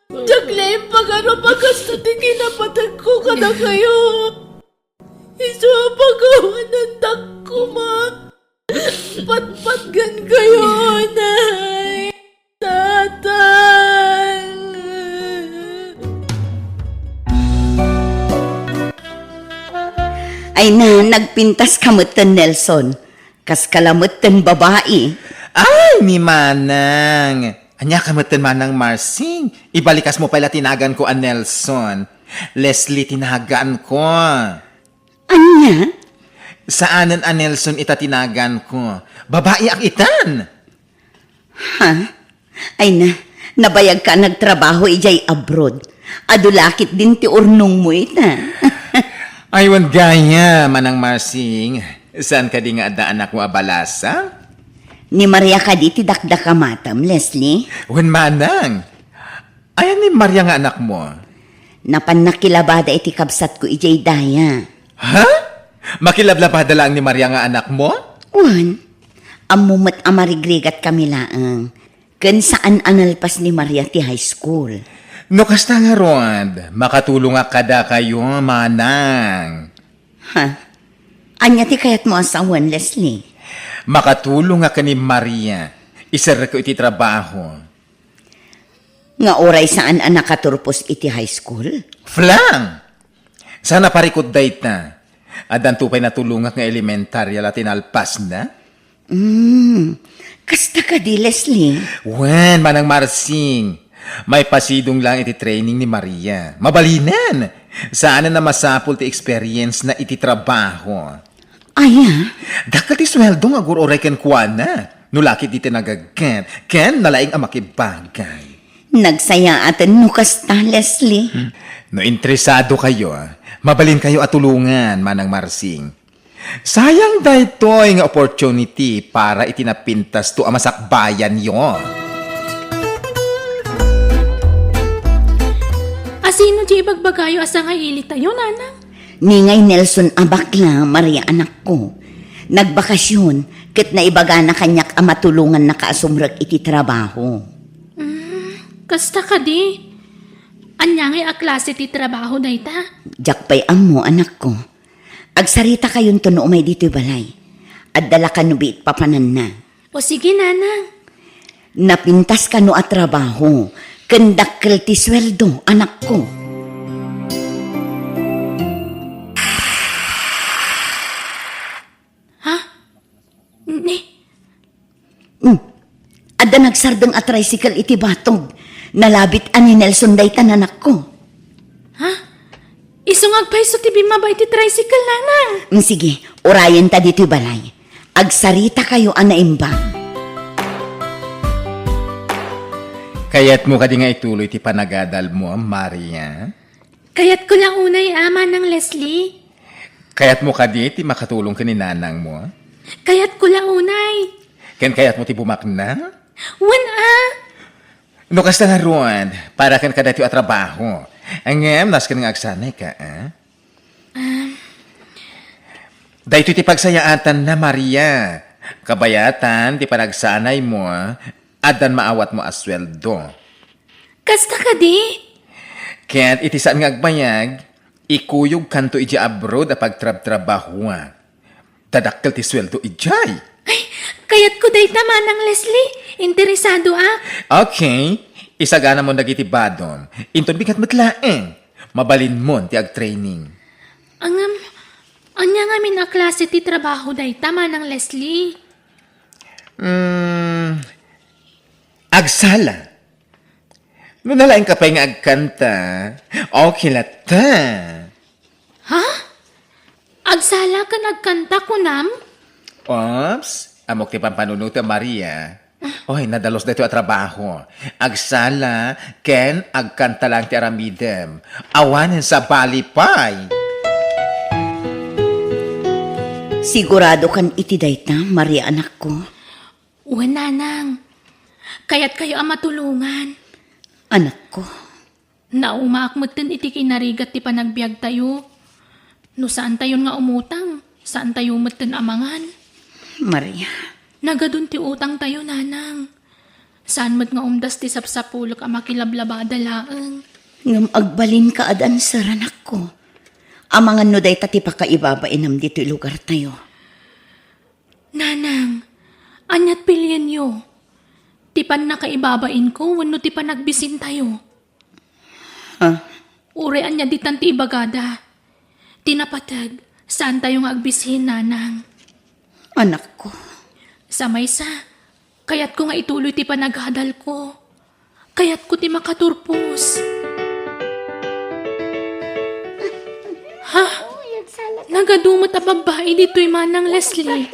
Diak la impagarup a kastoy ti kinapategko kadakayo. Isu a pagawanannak koma. Patpatgan kayo, Nay! Tatang! Ay na, nagpintas ka metten, Nelson. Kas ka la metten babai. Ay, ni Manang! Ania ka metten, Manang Marsing? Ibalikas mo pay la ti naganko a Nelson. Leslie ti naganko. Ania? Saanen a Nelson ita ti naganko. Babai ak itan. Ha? Ay na, nabayagka a nagtrabaho idiay abroad. Adu la ketdin ti urnongmo ita. Ay, wen gayam, Manang Marsing. Saan kadi nga adda anakmo a balasa? Ni Maria kadi ti dakdakamatem, Leslie? Wen, Manang. Ayan ni Maria nga anakmo? Napan nakilabada iti kabsatko idiay daya. Ha? Makilablabada laeng ni Maria nga anakmo? Wen, ammo met a marigrigat kami laeng. Ken saan a nalpas ni Maria ti high school. No kasta ngarud, makatulongak kadakayo, Manang. Ha? Ania ti kayatmo a sawen, Leslie? Makatulongak ken ni Maria. Iserrekko iti trabaho. Nga uray saan a nakaturpos iti high school? Flang! Saan a parikut dayta. Addanto pay natulongak nga elementarya la ti nalpasna. Hmm, kasta kadi, Leslie? Wen, Manang Marsing. Maipasidong laeng iti training ni Maria. Mabalinen! Saanen a masapul ti experience na iti trabaho. Aya? Dakkel ti sueldo nga agur-uray kenkuana. No la ketdi ti nagagkat, ken nalaing a makibagay. Nagsayaaten no kasta, Leslie. Hmm. No interesado kayo, mabalin kayo a tulongan, Manang Marsing. Sayang daytoy nga opportunity para iti napintasto a masakbayanyo. Asino ti ibagbagayo a sangailitayo, Nanang? Ni ngay Nelson a bakla, Maria, anakko. Nagbakasyon, ket naibagana kaniak a matulongannaka a sumrek iti trabaho. Mm, kasta kadi? Ania ngay a klase ti trabaho dayta? Diak pay ammo, anakko. Agsaritakayon no umay ditoy balay. Adda la kano biit papananna. O sige, Nanang. Napintas kano a trabaho, ken dakkel ti sueldo, anakko. Ha? Ni? Hmm. Adda nagsardeng a tricycle iti batog. Nalabit a ni Nelson dayta, anakko. Ha? Isu nga agpayso ti bimmaba iti tricycle, Nanang. Mm, sige, urayenta ditoy balay. Agsaritakayo a naimbag. Kayatmo kadi nga ituloy ti panagadalmo, Maria? Kayatko la unay, a, Manang Leslie. Kayatmo kadi ti makatulong ken ni nanangmo? Kayatko la unay. Ken kayatmo ti bumaknang? Wen a. No kasta ngarud, para kenka daytoy a trabaho. Ngem nasken nga agsanayka, a? Ah. Daytoy ti pagsayaatanna, Maria. Kabayatan ti panagsanaymo, addan maawatmo a sueldo. Kasta kadi? Ket iti saan nga agbayag, ikuyogkanto idiay abroad a pagtrabtrabahoak. Dadakkel ti sueldo idiay. Ay, kayatko dayta, Manang Leslie. Interesado ak. Okay. Isaganamon dagiti badom. Inton bigat met laeng, mabalinmon ti agtraining. Ngem, ania ngamin a klase ti trabaho dayta, Manang Leslie? Mm, agsala. No nalaingka pay nga agkanta, okay latta. Ha? Agsala ken agkanta, kunam? Oops, ammok ti pampanunotem, Maria. Oy, nadalus daytoy a trabaho. Agsala ken agkanta lang ti aramidem. Awanen sabali pay. Sigurado kan iti dayta, Maria, anakko? Wen, nanang. Kayatkayo a matulongan. Anakko. Naumaak metten iti kinarigat ti panagbiagtayo. No saantayon nga umutang, saantayo metten a mangan. Maria. Nagadun ti utangtayo, nanang. Saan met nga umdas ti sapsapulek a makilablabada laeng. Ngem agbalinka a dancer, anakko. Amangan no dayta ti pakaibabainam ditoy lugartayo. Nanang, ania't pilienyo? Ti pannakaibabainko wenno ti panagbisintayo? Ha? Uray ania ditan ti ibagada. Ti napateg, saantayo nga agbisin, nanang. Anakko. Sa maysa, kayatko nga ituloy ti panagadalko. Kayatko ti makaturpos. Ha? Nagadu met a babbai ditoy, Manang Leslie.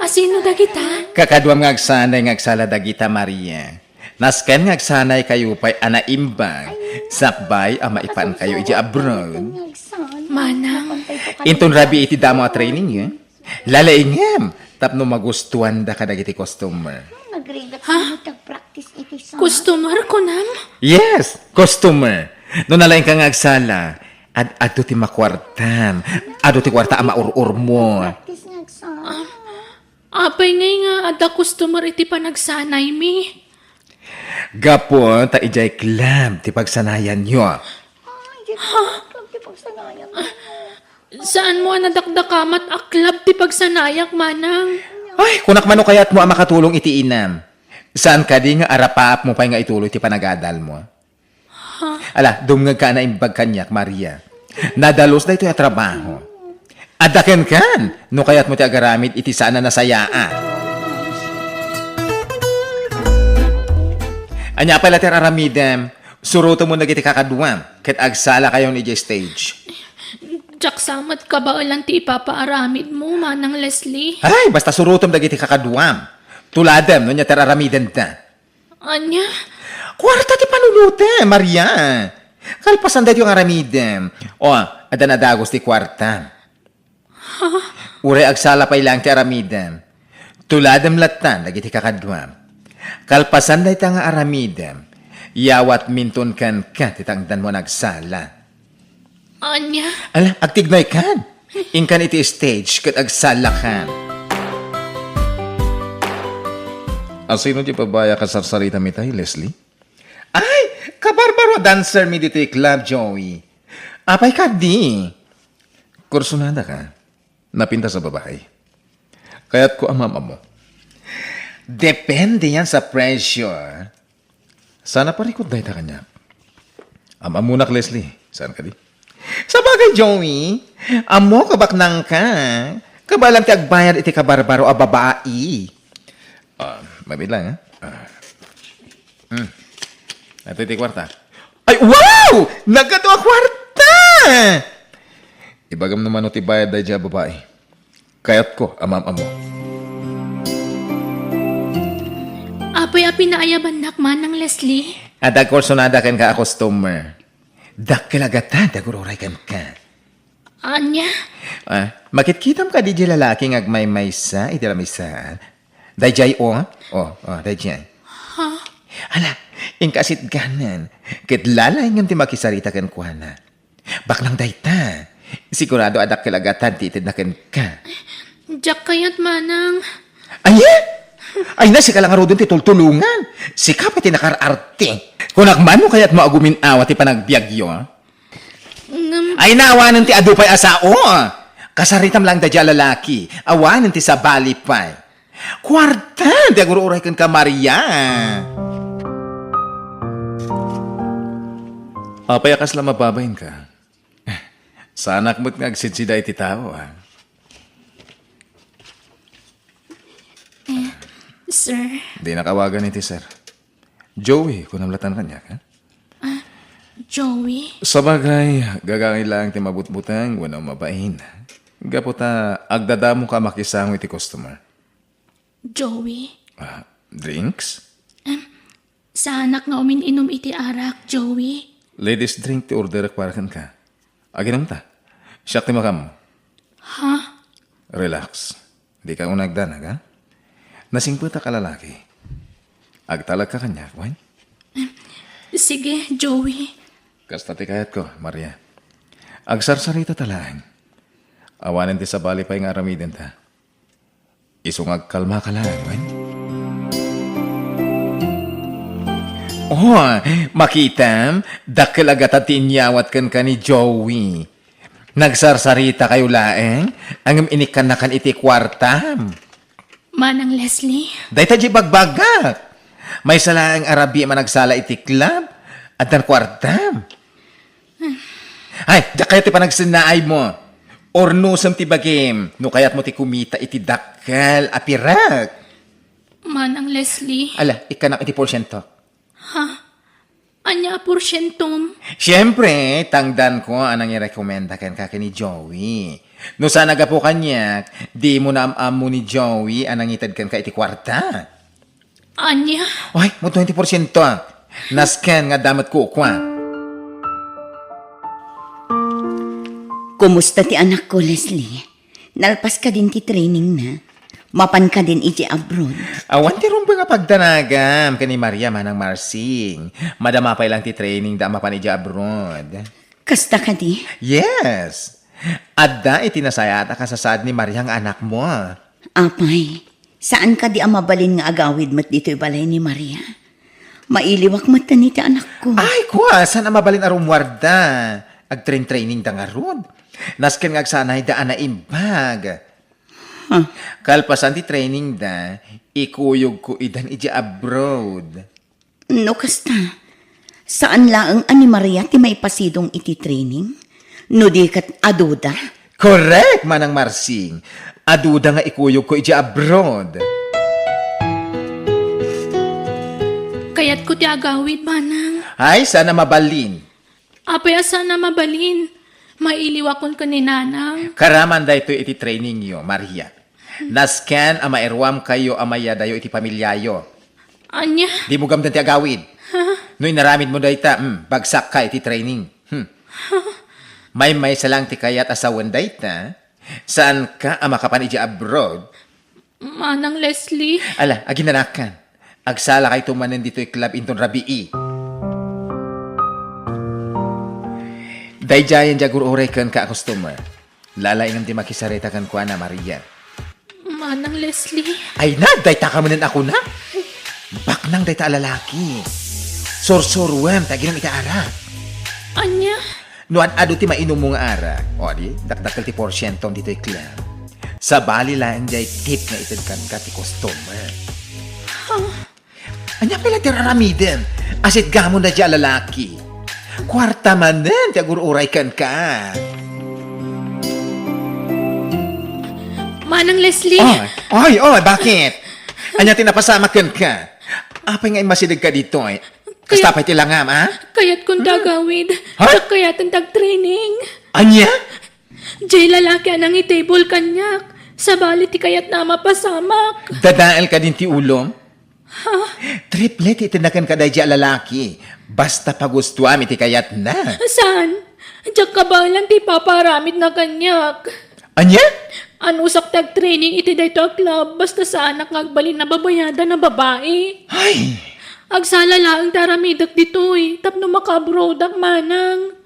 Asino dagita? Kakaduam nga agsanay nga agsala dagita, Maria. Nasken nga agsanaykayo pay a naimbag, sakbay a maipankayo idiay abroad. Manang. Inton rabii iti damo a training, eh? Lalaingem tapno magustuanda kadagiti customer. Ha? Customer, kunam? Yes, customer. No nalaingka nga agsala, ad-adu ti makuartam. Adu ti kuarta a maur-urmo. Apay ngay nga adda customer iti panagsanaymi? Gapu ta idiay club ti pagsanayanyo. Ha? Saanmo a nadakdakamat a club ti pagsanayak, Manang? Ay, kunak man no kayatmo a makatulong iti inam. Saan kadi nga arapaapmo pay nga ituloy ti panagadalmo? Ha? Ala, dumngegka a naimbag kaniak, Maria. Nadalus daytoy a trabaho. Adda kenkan, no kayatmo ti agaramid iti saan a nasayaat. Ania pay la ti aramidem? Surotemon dagiti kakaduam, ket agsalakayon idiay stage. Diak sa met kabaelan ti ipapaaramidmo, Manang Leslie. Ay, basta surotem dagiti kakaduam. Tuladem no ania ti aramidenda. Ania? Kuarta ti panunotem, Maria. Kalpasan daytoy nga aramidem. O, adda nadagus ti kuarta. Ha? Uray agsala pay laeng ti aramidem. Tuladem latta dagiti kakaduam. Kalpasan dayta nga aramidem, yawatminton kenka ti tangdanmo a nagsala. Ania? Ala, agtignaykan. Inkan iti stage ket agsalakan. Asino ti babbai a kasarsaritami tay, Leslie? Ay, kabarbaro a dancer mi ditoy club, Joey. Apay kadi? Kursunada ka? Napintas a babai. Kayatko a maam-ammo. Depende yan sa presyo, ah. Sana parikot dayta kaniak. Am-ammonak, Leslie. Saan kadi? Sabagay, Joey, ammok a baknangka. Kabaelam ti agbayad iti kabarbaro a babai. Ah, mabilang, ha? Ah. Hmm. Atoy ti kuarta. Ay, wow! Nagadu a kuarta! Ibagam no mano ti bayad daydiay a babai. Kayatko a maam-ammo. Apay a pinaayabannak, Manang Leslie? Adda kursunada kenka a customer. Dakkel a gatad ti agur-uray kenka. Ania? Ah, makitkitam kadi diay lalaki nga agmaymaysa iti lamisaan? Daydiay, o. O, o, daydiay. Ha? Ala, inka sitganan. Ket lalaingem ti makisarita kenkuana. Baknang dayta. Sigurado a dakkel a gatad ti itedna kenka. Diak kayat, Manang. Aye? Ay na, sika la ngaruden ti tultulongan. Sika pay ti nakaar-arte. Kunak man no kayatmo a gumin-awa ti panagbiagyo. Ngem Ay na, awanen ti adu pay a sao. Kasaritam lang daydiay a lalaki. Awanen ti sabali pay. Kuarta ti agur-uray kenka, Maria. Apay a kasla mababainka? Saanak met nga agsidsida iti tao, ah. Eh, sir. Dinak awagan iti sir. Joey, kunam latta kaniak, ha? Ah, Joey? Sabagay, gagaangay laeng ti mabutbuteng wenno mabain. Gapu ta agdadamoka a makisango iti customer. Joey? Ah, drinks? Saanak nga umin-inum iti arak, Joey. Ladies drink ti orderek para kenka. Aginom ta. Siak ti makaammo. Ha? Relax. Dika unay agdanag, ha? Nasingpetak a lalaki. Agtalagka kaniak, wen? Sige, Joey. Kasta ti kayatko, Maria. Agsarsaritata laeng. Awanen ti sabali pay nga aramidenta. Isu nga agkalmaka laeng, wen? Oh, makitam, dakkel a gatad ti inyawat kenka ni Joey. Nagsarsaritakayo laeng, ngem inikkannakan iti kuartam. Manang Leslie? Dayta diay ibagbagak. Maysa laeng a rabii a managsala iti club, addan kuartam. Ay, diak kayat ti panagsennaaymo. Urnosem ti bagim no kayatmo ti kumita iti dakkel a pirak. Manang Leslie. Ala, ikkanak iti porsiento. Ha? Ania a porsientom? Siempre, tangdanko a nangirekomenda kenka ken ni Joey. No saan a gapu kaniak, dimo naam-ammo ni Joey a nangited kenka iti kuarta. Ania? Ay, mo twenty porsiento. Nasken nga adda met kukua. Kumusta ti anakko, Leslie? Nalpas kadin ti trainingna? Mapan kadin iti abroad? Awan ti rumbeng a pagdanagam ken ni Maria, Manang Marsing. Madama pay lang ti trainingda a mapan iti abroad. Kasta kadi? Yes. Adda iti nasayaat a kasasaad ni Maria nga anakmo. Apay, saan kadi a mabalin nga agawid met ditoy balay ni Maria? Mailiwak met ken iti anakko. Ay, kua, saan a mabalin a rummuarda? Agtrain-trainingda ngarud. Nasken nga agsanayda a naimbag. Huh. Kalpasan ti trainingda, ikuyogko idan idiay abroad. No kasta, saan laeng a ni Maria ti maipasidong iti training? No di ket aduda? Correct, Manang Marsing. Aduda nga ikuyogko idiay abroad. Kayatko ti agawid, Manang. Ay, saan a mabalin. Apay a saan a mabalin? Mailiwakon ken ni Nanang. Karaman daytoy iti trainingyo, Maria. Nasken a mairuamkayo a mayadayo iti pamiliayo. Ania? Dimo gamden ti agawid. Ha? No inaramidmo dayta, hmm, bagsakka iti training. Hmm. Maymaysa lang ti kayat a sawen dayta. Saanka a makapan idiay abroad? Manang Leslie. Ala, aginanakan. Agsalakayto manen ditoy club inton rabii. Daydiayen ti agur-uray kenka a customer. Lalaingem ti makisarita kenkuana, Maria. Manang Leslie. Ay na, dayta ka manen a kuna. Baknang dayta a lalaki. Sursuruem ta aginom iti arak. Ania? No ad-adu ti mainummo nga arak, o di, dakdakkel ti porsientom ditoy club. Sabali laeng diay tip nga itedkanka ti customer. Ha? Ania pay la ti aramidem? Asitgamon daydiay a lalaki. Kuarta manen ti agur-uray kenka. Manang Leslie. Oy, oy, oy, bakit? Ania ti napasamak kenka? Apay nga immasidegka ditoy? Kasta pay ti langam, a? Kayatkon ti agawid. Ha? Diak kayaten ti agtraining. Ania? Diay lalaki a nangitable kaniak. Sabali ti kayatna a mapasamak. Dadael kadin ti ulom? Ha? Triple ti itedna kenka daydiay a lalaki. Basta pagustuam iti kayatna. Saan? Diak kabaelan ti ipapaaramidna kaniak. Ania? Anusak ti agtraining iti daytoy a club, basta saanak nga agbalin a babayadan a babai. Ay! Agsala laeng ti aramidek ditoy, tapno makaabroadak manang.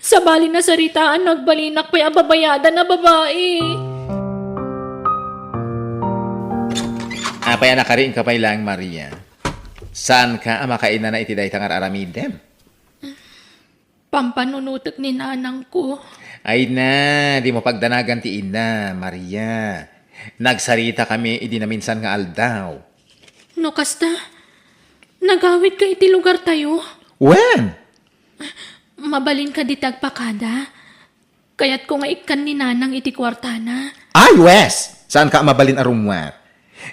Sabali nasaritaan no agbalinak pay a babayadan a babai. Apay a nakariingka pay laeng, Maria? Saanka a makainana iti dayta nga ar-aramidem? Pampanunotek ni nanangko. Ay na, dimo pagdanagan ti ina, Maria. Nagsaritakami idi naminsan nga aldaw. No kasta, nagawidka iti lugartayo? Wen? Mabalin kadi ti agpakada? Kayatko nga ikkan ni nanang iti kuartana. Ay, wes! Saanka a mabalin a rummuar?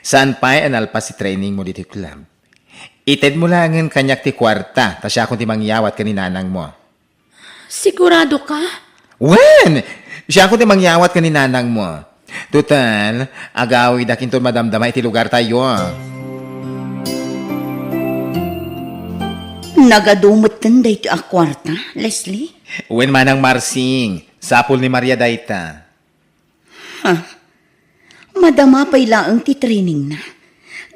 Saan pay a nalpas ti trainingmo ditoy club? Itedmo laengen kaniak ti kuarta, ta siakon ti mangyawat ken ni nanangmo. Sigurado ka? Wen! Siak ti mangyawat ken ni nanangmo. Total, agawidak inton madamdama iti lugartayo. Nagadu metten daytoy a kuarta, Leslie? Wen, Manang Marsing, sapul ni Maria dayta. Ha? Madama pay laeng ti trainingna,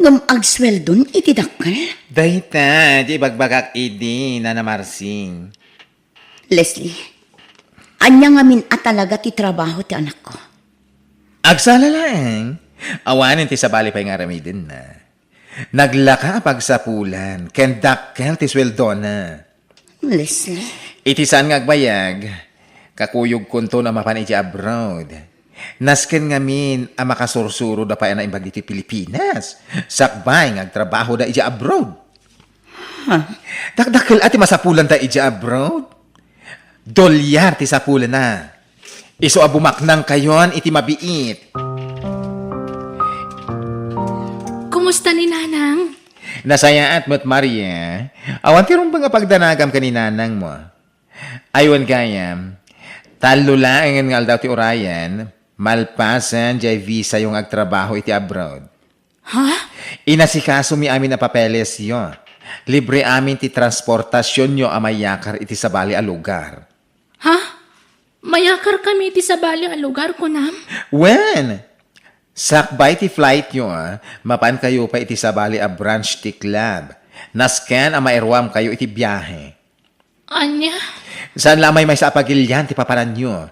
ngem agsueldon iti dakkel? Dayta ti ibagbagak idi, Nana Marsing. Leslie, ania ngamin a talaga ti trabaho ti anakko? Agsala laeng, awanen ti sabali pay nga aramidenna. Naglaka a pagsapulan ken dakkel ti sueldona. Leslie? Iti saan nga agbayag, kakuyogkonto a mapan idiay abroad. Nasken ngamin a makasursuroda pay a naimbag ditoy Pilipinas, sakbay nga agtrabahoda idiay abroad. Ha? Dakdakkel a ti masapulanta idiay abroad. Dolyar ti sapulna. Isu a bumaknangkayon iti mabiit. Kumusta ni Nanang? Nasayaat met, Maria. Awan ti rumbeng a pagdanagam ken ni nanangmo. Ay, wen gayam, tallo laengen nga aldaw ti urayan, malpasen diay visayo nga agtrabaho iti abroad. Ha? Inasikasomi amin a papelesyo. Libre amin ti transportasionyo a mayakar iti sabali a lugar. Ha? Mayakar kami iti sabali a lugar, kunam? Wen, sakbay ti flightyo, a, mapankayo pay iti sabali a branch ti club. Nasken a mairuamkayo iti biahe. Ania? Saan la a maymaysa a pagilian ti papananyo.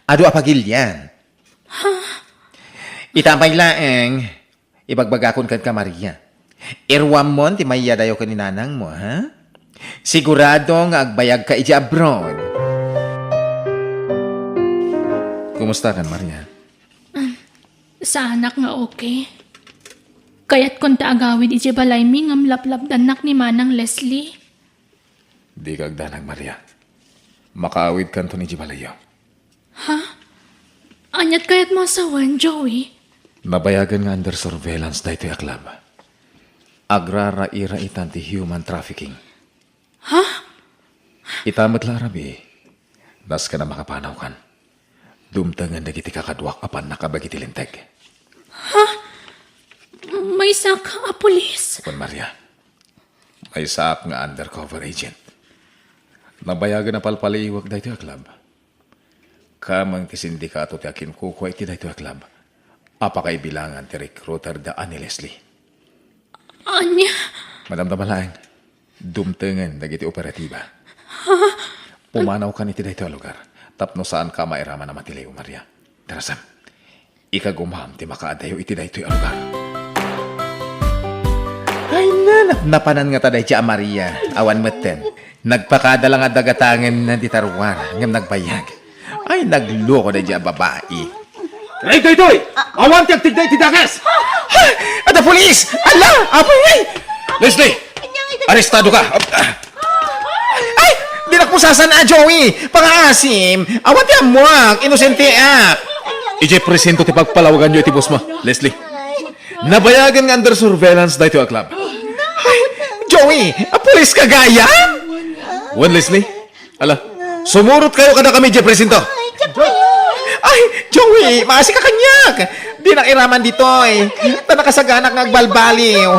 Adu a pagilian. Ha? Ita pay laeng, ibagbagakon kenka, Maria. Iruammon ti mayadayo ken ni nanangmo, ha? Sigurado nga agbayagka idiay abroad. Kumusta kan, Maria? Saanak nga okay. Kayatkon ta agawid idiay balaymi ngem laplapdannak ni Manang Leslie. Dika agdanag, Maria. Makaawidkanton idiay balayyo. Ha? Aniat kayatmo a sawen, Joey? Nabayagen nga under surveillance daytoy a club. Agraraira itan ti human trafficking. Ha? Ita met la a rabii, nasken a makapanawkan. Dumtengen dagiti kakaduak a pannakabeg iti linteg. Ha? Maysak a pulis? Wen, Maria. Maysaak nga undercover agent. Nabayagen a palpaliiwek daytoy a club. Kameng ti sindikato ti akinkukua iti daytoy a club a pakaibilangan ti recruiter da ni Leslie. Ania? Madamdama laeng, dumtengen dagiti operatiba. Ha? Pumanawkan iti daytoy a lugar tapno saanka a mairaman a matiliw, Maria. Tarasam. Ikagumam ti makaadayo iti daytoy a lugar. Ay, nanapnapanan ngata daydiay a Maria. Awan metten. Nagpakada la nga dagatangen ti taruar, ngem nagbayag. Ay, nagloko daydiay a babai. Ray daytoy! Awan ti agtigda iti dakes! Ay, adda pulis! Ala! Apo, ay! Leslie! Arestado ka! Ay! Dinak mo sasana, Joey! Pangaasim! Awan ti ammoak! Inosente ak! Idiay presinto ti pagpalawaganyo iti boss mo, Leslie. Nabayagen nga under surveillance daytoy a club. Ay, Joey! A pulis ka gayam? Wen, Leslie? Ala, sumurot kayo kadakami idiay presinto. Ay, Joey, maasika kaniak. Dinak iraman ditoy. Ta nakasaganak nga agbalbaliw.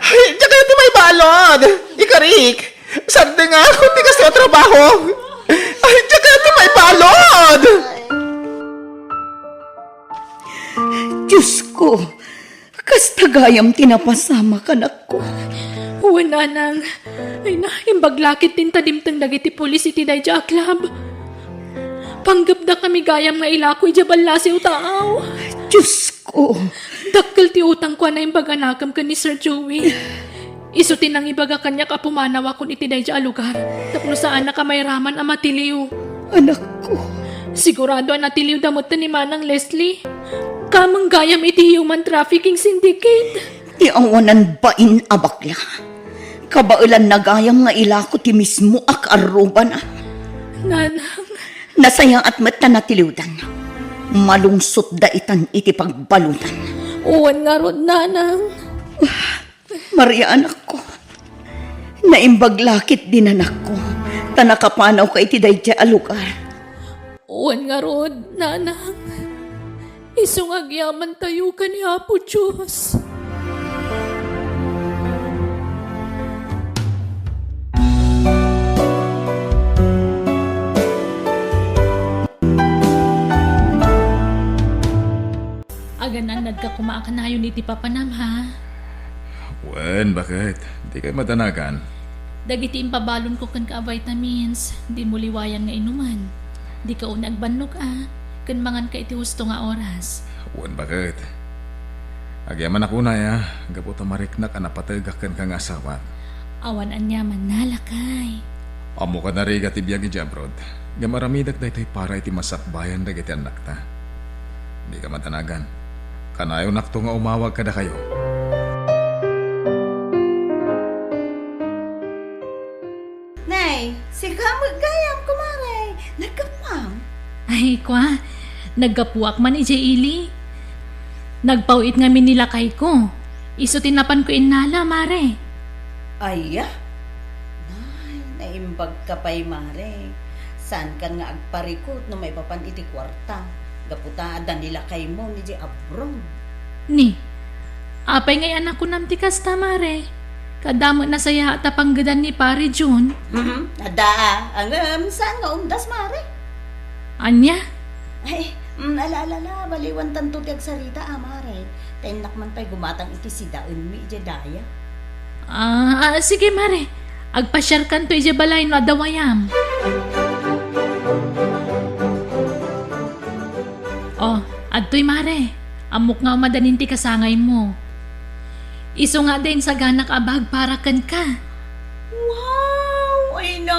Ay, diak kayat ti maibalud. Ikarik. Sardengak, ti kasta a trabaho. Ay, diak kayat ti maibalud. Diyos ko, kasta gayam ti napasamak, anakko. Wen, nanang. Ay na, imbag la ketdin ta dimteng dagiti pulis iti daydiay a club. Panggepdakami gayam nga ilako idiay ballasiw taaw. Diyos ko! Dakkel ti utangko a naimbag a nakem ken ni Sir Joey. Isu ti nangibaga kaniak a pumanawakon iti daydiay a lugar tapno saanak a mairaman a matiliw. Anakko. Sigurado a natiliwda met ni Manang Leslie. Kameng gayam iti human trafficking syndicate. Ti awanan bain a bakla. Kabaelanna gayam nga ilako ti mismo a kaarrubana. Nanang. Nasayaat met ta natiliwdan. Malungsotda itan iti pagbaludan. Wen ngarud, nanang. Maria, anakko. Naimbag la ketdin, anakko, ta nakapanawka iti daydiay a lugar. Wen ngarud, nanang, isu nga agyamantayo ken ni Apo Dios. Agan-annadka koma a kanayon iti papanam, ha? Wen, baket. Dikay madanagan. Dagiti impabalonko kenka a vitamins, dimo liwayan nga inumen. Dika unay agbannok a, ken manganka iti husto nga oras. Wen, baket. Agyamanak unay a, gapu ta mariknak a napategak kenka nga asawak. Awan aniamanna, lakay. Ammok a narigat ti biag idiay abroad. Ngem aramidek daytoy para iti masakbayan dagiti annakta. Dika madanagan. Kanayonakto nga umawag kadakayo. Nay, sika met gayam, kumare. Naggapuam? Ay, kwa, naggapuak man idiay ili. Nagpaw-it ngamin ni lakayko. Isu ti napanko innala, mare. Aya? Nay, naimbagka pay, mare. Saankan nga agparikut no maipapan iti kuarta, gapu ta adda ni lakaymo idiay abroad. Ni, apay ngay a nakunam ti kasta, mare? Kaadda met nasayaat a panggedan ni Pare Jun. Mhm, adda a. Ngem saan nga umdas, mare? Ania? Ay, mm, ala, ala, ala, baliwantanto ti agsarita a, mare. Ta innak man pay gumatang iti sidaenmi idiay daya. Ah, ah, sige, mare. Agpasiarkanto idiay balay no adda wayam. Oh, adtoy, mare. Ammok nga umadanin ti kasangaymo. Isu nga adda insaganak a bag para kenka. Wow! Ay na,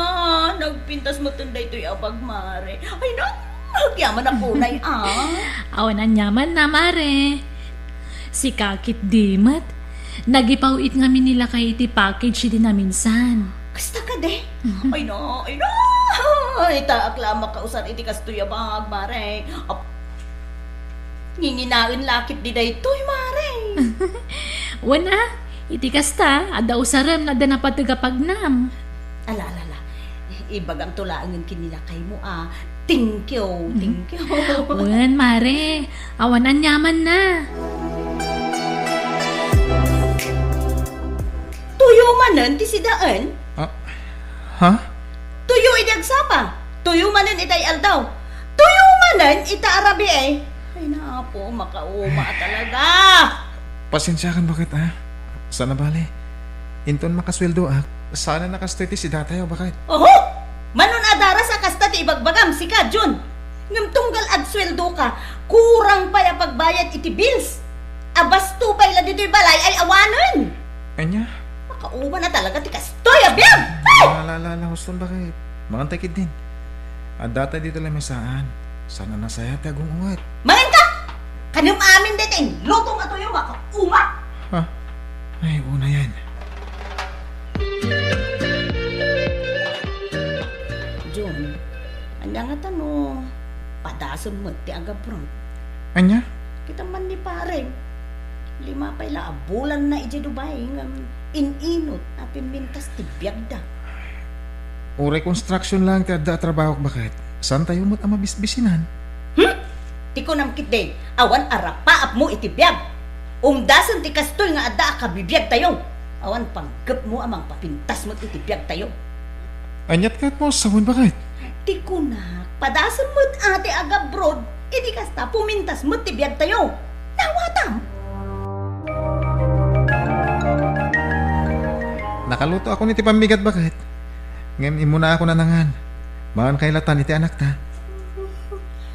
nagpintas metten daytoy a bag, mare. Ay na, agyamanak unay a. Awan aniamanna, mare. Sika ketdi met. Nagipaw-it ngamin ni lakay iti package idi naminsan. Kasta kadi? Mhm. Ay na, ay na. Itaak la a makausar iti kastoy a bag, mare. Ap-, Nginginaen la ketdi daytoy, mare. Wen a, iti kasta, adda usarem no adda napateg a pagnam. Ala, ala, ala. Ibagamto laengen ken ni lakaymo a, thank you, mhm, thank you. Wen, mare. Awan aniamanna. Tuyo manen ti sidaen? Ah, ha? Tuyo idi agsapa, tuyo manen itay aldaw, tuyo manen ita a rabii. Ay, Apo, makauma talaga. Pasensiakan, baket, a? Saan a bale. Inton makasueldoak, saan a kastoy ti sidatayo, baket. Oho! Manon a daras a kasta ti ibagbagam, sika, Jun. Ngem tunggal agsueldoka, kurang pay a pagbayad iti bills. Abasto pay la ditoy balay ay awanen. Ania? Makauma na talaga ti kastoy a biag! Ay! La, la, la, la, huston, baket. Mangantay ketdin. Adda tay ditoy lamisaan. Saan a nasayaat ti agung-unget. Manganka! Kanem amin dayta inlutom a tuyo, makauma! Ha? Ay, unayen. Jun, ania ngata no padasem met ti agabroad? Ania? Kita man ni pare. Lima pay la a bulanna idiay Dubai ngem in-inut a pimmintas ti biagda. Uray construction laeng ti adda a trabahok, baket. Saantayo met a mabisbisinan. Hmm? Ti kunam ketdi, awan a rapaapmo iti biag. Umdasen ti kastoy nga adda a kabibiagtayo. Awan panggepmo a mangpapintas met iti biagtayo. Aniat ket mo sawen, baket? Ti kunak, padasem met a ti agabroad, idi kasta pumintas met ti biagtayo. Nawatam! Nakalutoakon iti pammigat, baket. Ngem immunaakon a nangan. Mangan kay latan iti anakta.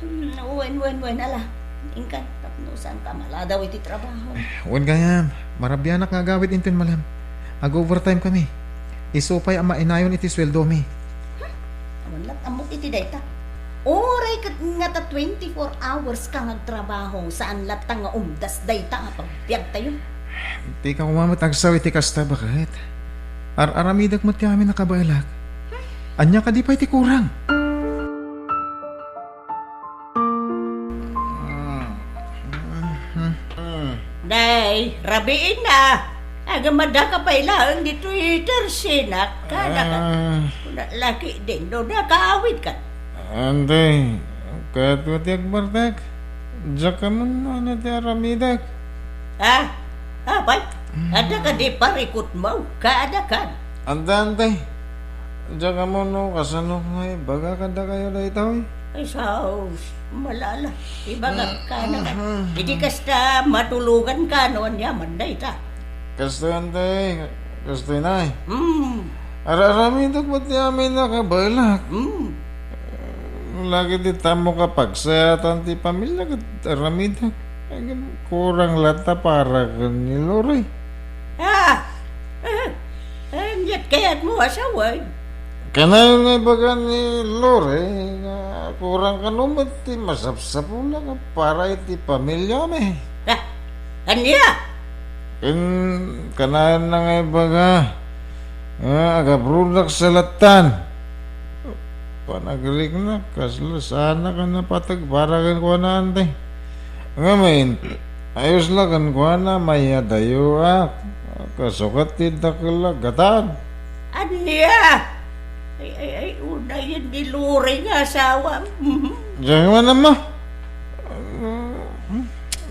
Hmm, wen, wen, wen, ala. Inkan, tapno saanka maladaw iti trabaho. Wen gayam, marabianak nga agawid inton malem. Ag-overtime kami. Isu pay a mainayon iti sueldomi. Hmm? Awan lat ammok iti dayta. Uray ket ngata twenty-four hours ka nga agtrabaho, saan latta nga umdas dayta nga pagbiagtayo. Dika koma met agsaw iti kasta, baket. Ar-aramidek met ti amin a kabaelak. Ania kadi pay ti kurang? Day, rabiin na. Agmadaka pay laeng ditoy tersinak, kada ka. Ah. Kuna laki din, no, nakaawid ka. Ante, kayatko ti agbartek. Diak ammo no ania ti aramidek. Ah, apay, adda ka di parikutmo, kada ka. Ante, ante. Diak ammo no kasano nga ibaga kadakayo daytoy. Ay, saos, malala. Ibagak ka na ka. Idi kasta, matulongan ka no aniaman dayta. Kastoy, ante. Kastoy, nay. Hmm. Ar-aramidek met ti amin a kabaelak. Hmm. Lagi ti tamok a pagsayaatan ti pamilya ket aramidek. Kurang latta para ken ni Lori. Ah! Ah! Aniat kayatmo a sawen? Kanayon nga ibaga ni Lori nga kurang kano met ti masapsapulna nga para iti pamilyami. Ah! Ania? Ken kanayonna nga ibaga nga agabrodak sa lattan. Panagriknak, kasla saanak a napateg para kenkuana, ante. Ngamin, ayos la kenkuana, mayadayoak. Kasukat ti dakkel a gatad. Ania? Ay, ay, ay, unayen ni Lori nga asawa. Mhm. Diyan man, ama.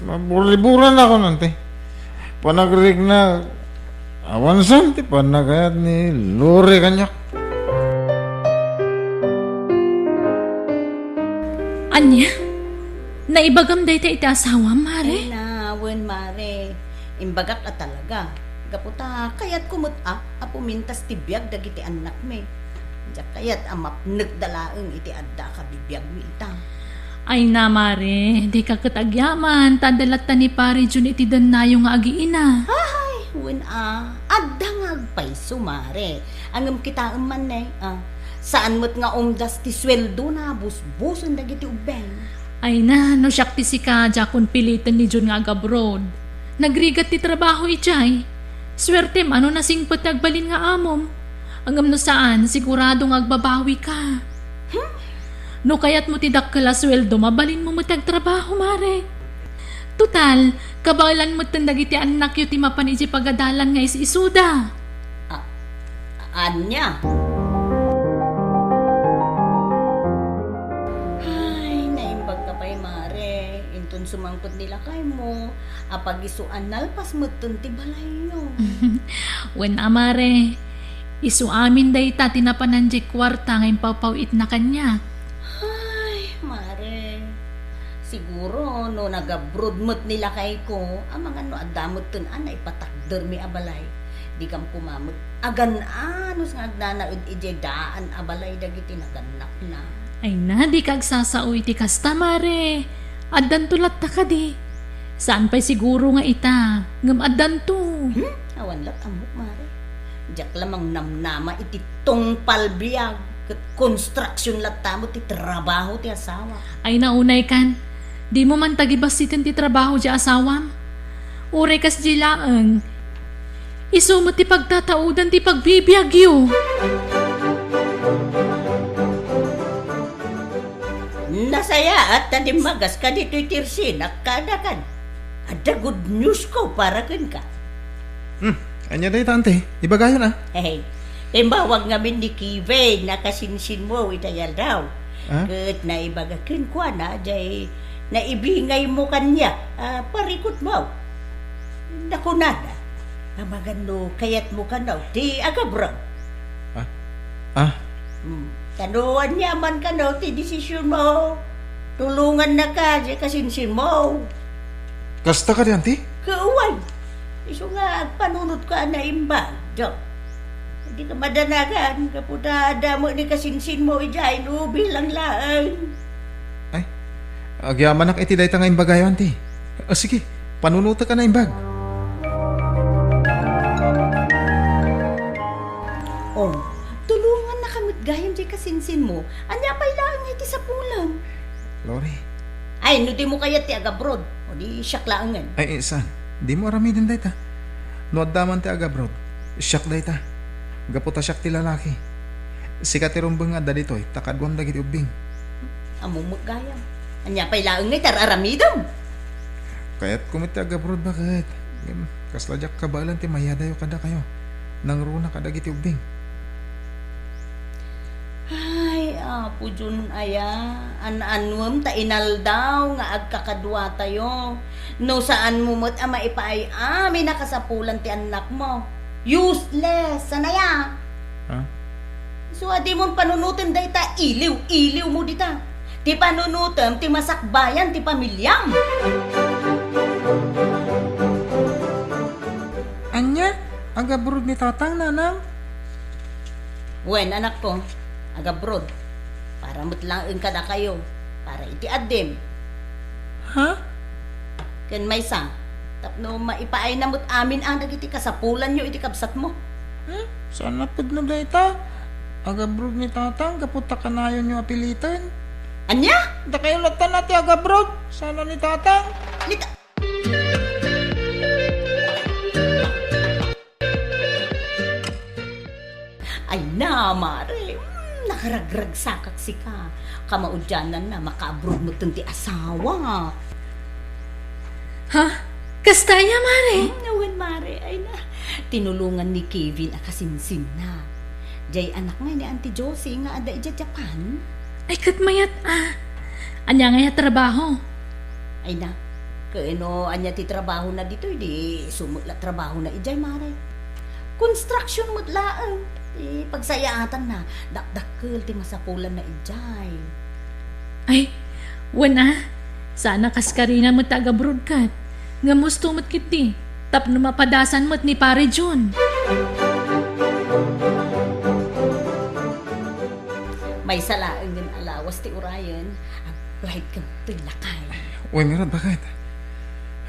Maburiburan ako, ante. Panagriknak, awan san ti panagayat ni Lori kaniak. Ania? Naibagam dayta iti asawam, Mare? Ay na, wen, Mare. Imbagak a talaga. Gapu ta kayatko met a, a pumintas ti biag dagiti annakmi. Diak kayat a mapnekda laeng iti adda a kabibiagmi ita. Ay na, Mare, dika ket agyaman, ta adda latta ni Pare Jun iti dennayo nga agiina. Ay, wen a, adda nga agpayso, Mare. Ngem kitaem man ne, a, saan met nga umdas ti sueldona, busbusen dagiti ubbing. Ay na, no siak ti sika, diakon piliten ni Jun nga agabroad. Nagrigat ti trabaho idiay. Suertem a no nasingpet ti agbalin nga amom. Ngem no saan, sigurado nga agbabawika. Hmm? No kayatmo ti dakkel a sueldo, mabalinmo met ti agtrabaho, Mare. Total, kabaelan metten dagiti annakyo ti mapan idiay pagadalan nga is-isuda. A-, ania? Ay, naimbag ka pay, Mare. Inton sumangpet ni lakaymo, a pagiso a nalpas metten ti balayyo. Wen a, Mare, isu amin dayta ti napanan diay kuarta nga impawpaw-itna kaniak. Ay, Mare, siguro no nagabroad met ni lakayko, amangan no adda metten a naipatakdermi a balay. Dikam koma met agan-anos nga agnanaed idiay daan a balay dagiti nagannakna. Ay na, dika agsasao iti kasta, Mare. Addanto latta kadi. Saan pay siguro nga ita, ngem addanto. Hmm? Awan lat ammok, Mare. Diak la mangnamnama iti tungpal biag ket konstruksion latta met ti trabaho ti asawa. Ay na, unay kan, dimo man tagibassiten ti trabaho ti asawam? Uray kasdi laeng, isu met ti pagtataodan ti pagbibiagyo. Nasayaat ta dimmagas ka ditoy tersinak, kada kan. Adda good news ko para kenka. Hmm, ania dayta, ante? Ibagayon a. Hey, imbawag ngamin ni Kevin a kasinsinmo ita aldaw. Ah? Ket naibaga kenkuana diay naibingaymo kaniak a parikutmo. Nakunana, amangan no kayatmo kano ti agabroad. Ah? Ah? Hmm. Kano aniaman kano ti desisionmo? Tulongannaka diay kasinsinmo. Kasta kadi, anti? Kawan. Isu nga agpanunotko a naimbag, Dok. Dika madanagan, gapu ta adda met ni kasinsinmo idiay no bilang laeng. Ay, agyamanak iti dayta nga imbagayo, anti. O, sige, panunotek a naimbag. Oh, tulongannaka met gayam diay kasinsinmo. Ania pay laeng nga iti sapulem? Lori. Ay, no dimo kayat ti agabroad, o di siak laengen. Ay, eh, saan? Dimo aramiden dayta. No adda man ti agabroad, siak dayta. Gapu ta siak ti lalaki. Sika ti rumbeng nga adda ditoy, ta kaduam dagiti ubbing. Ammom met gayam. Ania pay laeng nga iti ar-aramidem? Kayatko met ti agabroad, baket. Em, kasla diak kabaelan ti mayadayo kadakayo. Nangruna kadagiti ubbing. Ay, Apo Dion aya, an-annuem ta inaldaw nga agkakaduatayo. No saanmo met a maipaay amin a kasapulan ti annakmo. Useless, sanaya. Ha? So, a dimon panunoten dayta iliw-iliwmo dita. Ti panunotem ti masakbayan ti pamiliam. Ania? Agabroad ni Tatang, Nanang? Wen, anakko, agabroad. Para met laeng kadakayo, para iti addim. Ha? Ken maysa, tapno maipaayna met amin a dagiti kasapulanyo iti kabsatmo. Hmm? Saan a pudno dayta? Agabroad ni Tatang gapu ta kanayonyo a piliten. Ania? Dakayo latta na ti agabroad, saan a ni Tatang. Ni Ta-, Ay na, mare. Mm, nakaragragsakak sika. Kamaudiananna, makaabroad metten ti asawa. Ha? Kasta aya, mare? Mm, wen, mare. Ay na. Tinulongan ni Kevin a kasinsinna. Diay anak nga ni Auntie Josie nga adda idiay Japan. Ay, ket mayat, ah. Ania nga aya trabaho? Ay na, ken no ania ti trabahona ditoy, di isu met la trabahona idiay, mare. Construction met laeng ti pagsayaatanna, dakdakkel ti masapulanna idiay. Ay, wen a, saan a kaskarina met ta agabroad ket. Ngem husto met ketdi, tapno mapadasan met ni Pare Jun. Maysa laengen a lawas ti urayen, agplayed kenka, lakay. Wen ngarud, baket?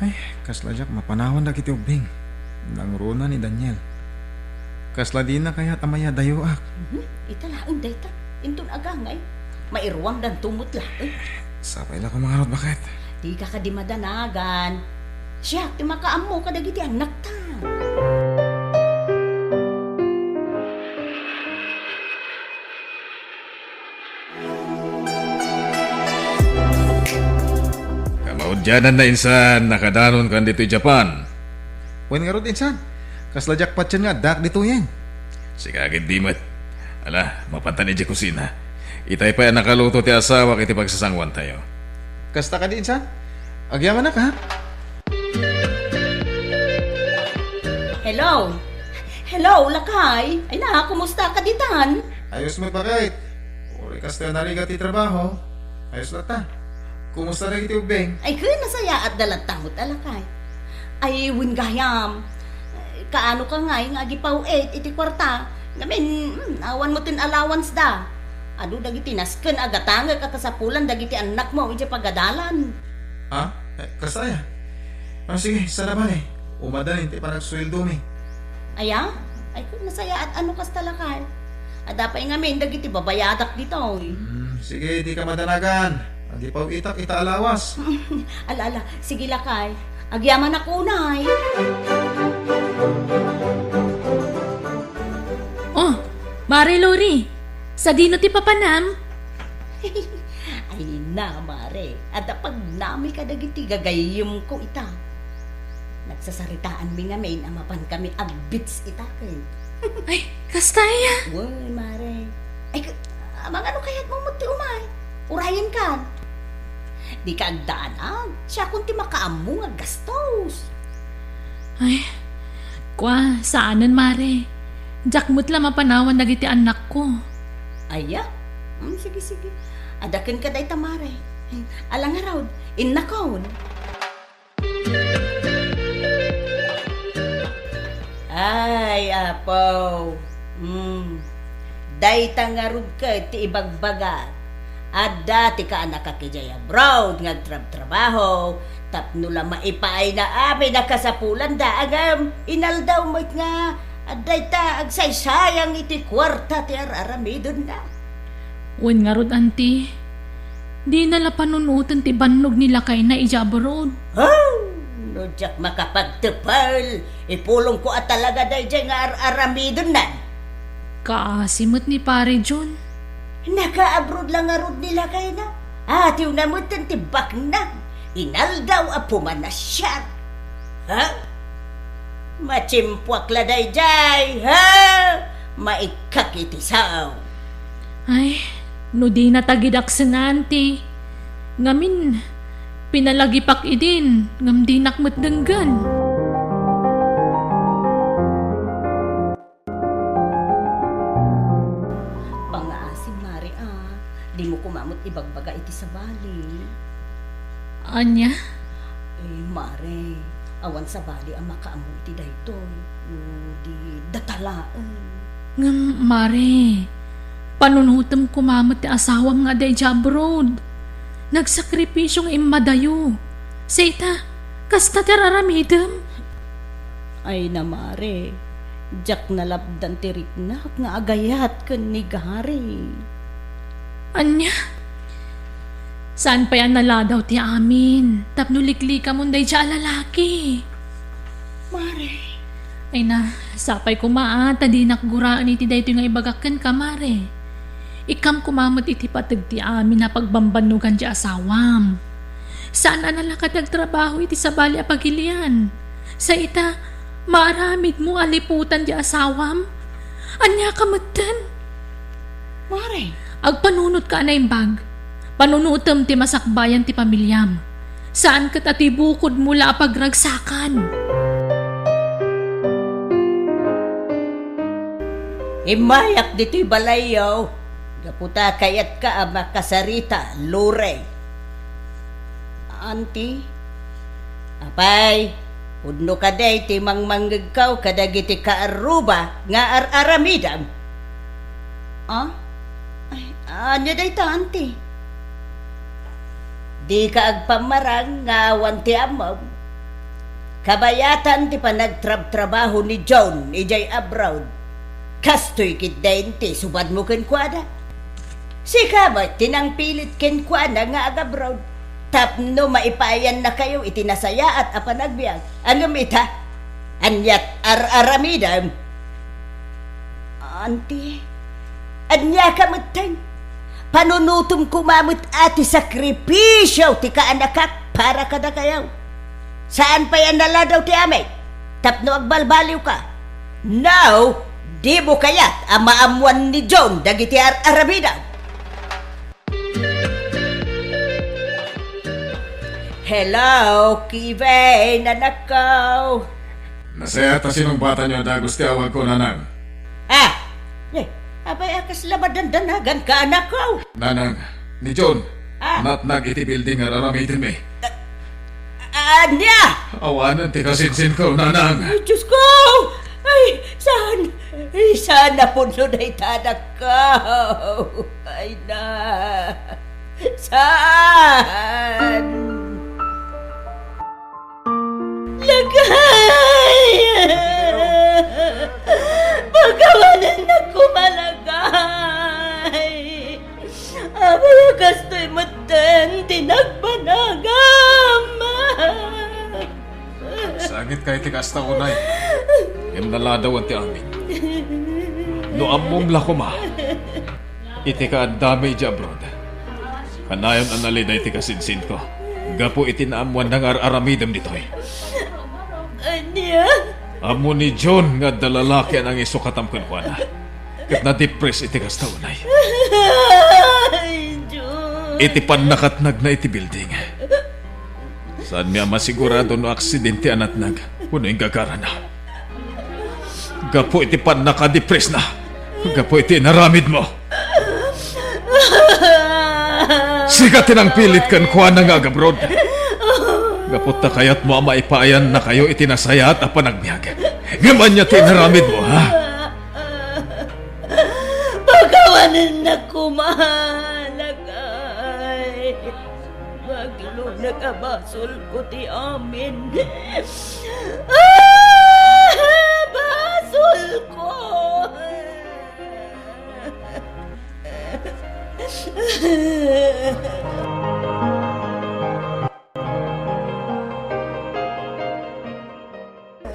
Ay, kasla diak mapanawan dagiti ubbing. Nangruna ni Daniel. Kasla dina kayat a mayadayoak. Mhm, ita laeng dayta. Inton agangay, mairuamdanto met laeng. Sapay la koma ngarud, baket? Dika kadi madanagan. Siak ti makaammo kadagiti annakta. Kamaudiananna, insan, nakadanonkan ditoy Japan. Wen ngarud, insan, kasla diak patien nga addaak ditoyen. Sika ketdi met. Ala, mapantan idiay kusina. Itay pay a nakaluto ti asawak iti pagsasanguantayo. Kasta kadi, insan? Agyamanak, ha? Hello? Hello, lakay? Ay na, kumusta ka ditan? Ayos met, baket. Uray kasta narigat ti trabaho. Ayos latta. Kumusta dagiti ubbing? Ay, ken nasayaat da latta met a lakay. Ay, wen gayam. Kaano ka ngay nga agipaw-it iti kuarta? Ngamin, hmm, awan met ti allowance da. Adu dagiti nasken a gatangek a kasapulan dagiti annakmo idiay pagadalan. Ha? Eh, kasta aya? Ah, sige, saan a bale. Umadanin ti panagsueldomi. Aya? Ay, ken nasayaat no kasta, lakay. Adda pay ngamin dagiti babayadak ditoy. Hmm, sige, dika madanagan. Agipaw-itak ita a lawas. Ala, ala. Sige, lakay. Agyamanak unay. Oh, Mare Lori, sadino ti papanam? Ay na, mare, adda pagnami kadagiti gagayyemko ita. Nagsasaritaanmi ngamin a mapankami agbits ita ken. Ay, kasta aya? Wen, mare. Ay, ka-, amangan no kayatmo met ti umay. Urayenkan. Dika agdanag, siakon ti makaammo nga aggastos. Ay, kua, saanen, mare. Diak met la mapanawan dagiti annakko. Aya? Hmm, sige, sige. Adda kenka dayta, mare. Ala ngarud, innakon. Ay, Apo. Hmm. Dayta ngarud ket ti ibagbagak. Adda ti kaanakak idiay abroad nga agtrabtrabaho tapno la maipaayna amin a kasapulanda, ngem inaldaw met nga adda dayta agsaysayang iti kuarta ti ar-aramidenna. Wen ngarud, anti, dina la panunoten ti bannog ni lakayna idiay abroad. Oh, no diak makapagtepel, ipulongko a talaga daydiay nga ar-aramidennan. Kaasi met ni Pare Jun. Naka-abroad la ngarud ni lakayna. Atiwna metten ti baknang. Inaldaw a pumanasiar. Ha? Matimpuak la daydiay, ha? Maikkak iti sao. Ay, no dina ta gidaksen, Auntie. Ngamin, pinalagipak idin, ngem dinak met denggen. Pangngaasim, Mare, a. Dimo koma met ibagbaga iti sabali. Ania? Eh, Mare, awan sabali a makaammo iti daytoy. No di data laeng. Ngem, Mare, panunotem koma met ti asawam nga adda idiay abroad. Nagsakripisio nga immadayo. Sa ita, kasta ti ar-aramidem? Ay na, Mare, diak nalapdan ti riknak nga agayat ken ni Gary. Ania? Saan pay a naladaw ti amin tapno liklikamon daydiay a lalaki? Mare. Ay na, sapay koma a, ta dinak guraen iti daytoy nga ibagak kenka, Mare. Ikkam koma met iti pateg ti amin a pagbambannogan ti asawam. Saan a nalaka ti agtrabaho iti sabali a pagilian. Sa ita, maaramidmo a liputan ti asawam? Ania ka metten? Mare. Agpanunotka a naimbag. Panunotem ti masakbayan ti pamiliam. Saan ket a ti bukodmo la a pagragsakan. Immayak ditoy balayyo, gapu ta kayatka a makasarita, Lorraine. Auntie, apay, pudno kadi ti mangmangngegko kadagiti kaarruba nga ar-aramidem? Ah? Ay, ania dayta, Auntie? Dika agpammarang nga awan ti ammom. Kabayatan ti panagtrabtrabaho ni John idiay abroad. Kastoy ketdin ti subadmo kenkuana. Sika met ti nangpilit kenkuana nga agabroad tapno maipayannakayo iti nasayaat a panagbiag. Ngem ita, aniat ar-aramidem? Auntie, ania ka metten? Panunotem koma met a ti sakripisio ti kaanakak para kadakayo. Saan pay a naladaw ti amin tapno agbalbaliwka. Now, dimo kayat a maammoan ni John dagiti ar-aramidem? Hello, Kevin, anakko. Nasayaat a sinungbatanyo a dagus ti awagko, Nanang. Ah! Eh, apay a kasla madandanaganka, anakko? Nanang, ni John, Ah? natnag iti building nga ar-aramidenmi. Ania? Awanen ti kasinsinko, Nanang. Ay, Diyos ko! Ay, saan? Ay, saan a pudno dayta, anakko? Ay na. Saan? Lakay! Pakawanennak koma, lakay! Apay a kastoy metten ti nagbanagam? Sagitka iti kasta unay, ngem naladawan ti amin. No ammom la koma iti kaaddami idiay abroad, kanayon a nalida iti kasinsinko gapu iti naammoanna nga ar-aramidem ditoy. Ania? Ammo ni John nga adda lalaki a nangiisukatam kenkuana. Ket nadipres iti kasta unay. Ay, Diyos. Iti pannakatnagna iti building, saanmi a masigurado no aksidente a natnag wenno inggagarana. Gapu iti pannakadipresna, gapu iti inaramidmo. Sika ti nangpilit kenkuana nga agabroad. Gapu ta kayatmo a maipayannakayo iti nasayaat a panagbiag. Ngem ania ti inaramidmo, ha? Pakawanennak koma, lakay. Bagilonak a basolko ti amin. Ah, basolko!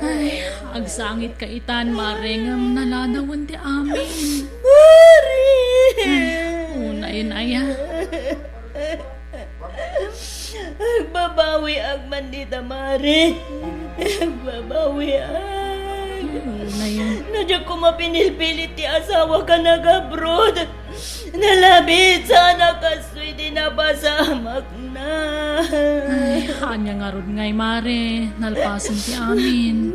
Ay, agsangit ka itan, Mare, ngem naladawen ti amin. Mare! Ay, unay, unay, ah. Agbabawiak man dita, Mare. Agbabawiak. Nay. No diak koma pinilpilit ti asawak a nag-abroad, nalabit saan a kastoy ti napasamakna. Ay, ania ngarud ngay, Mare, nalpasen ti amin.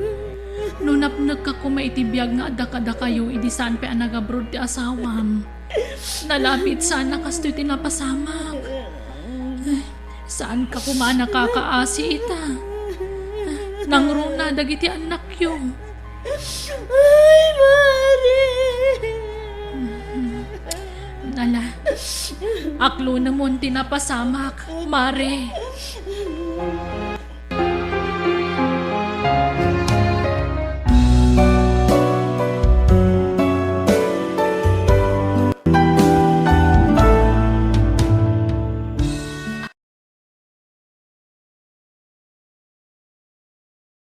No napnekka koma iti biag nga adda kadakayo, idi saan pay a nag-abroad ti asawam, nalabit saan a kastoy ti napasamak. Ay, saanka koma a nakakaasi ita. Nangruna dagiti annakyo. Ay, Mare! Ala, aklonemon ti napasamak, Mare.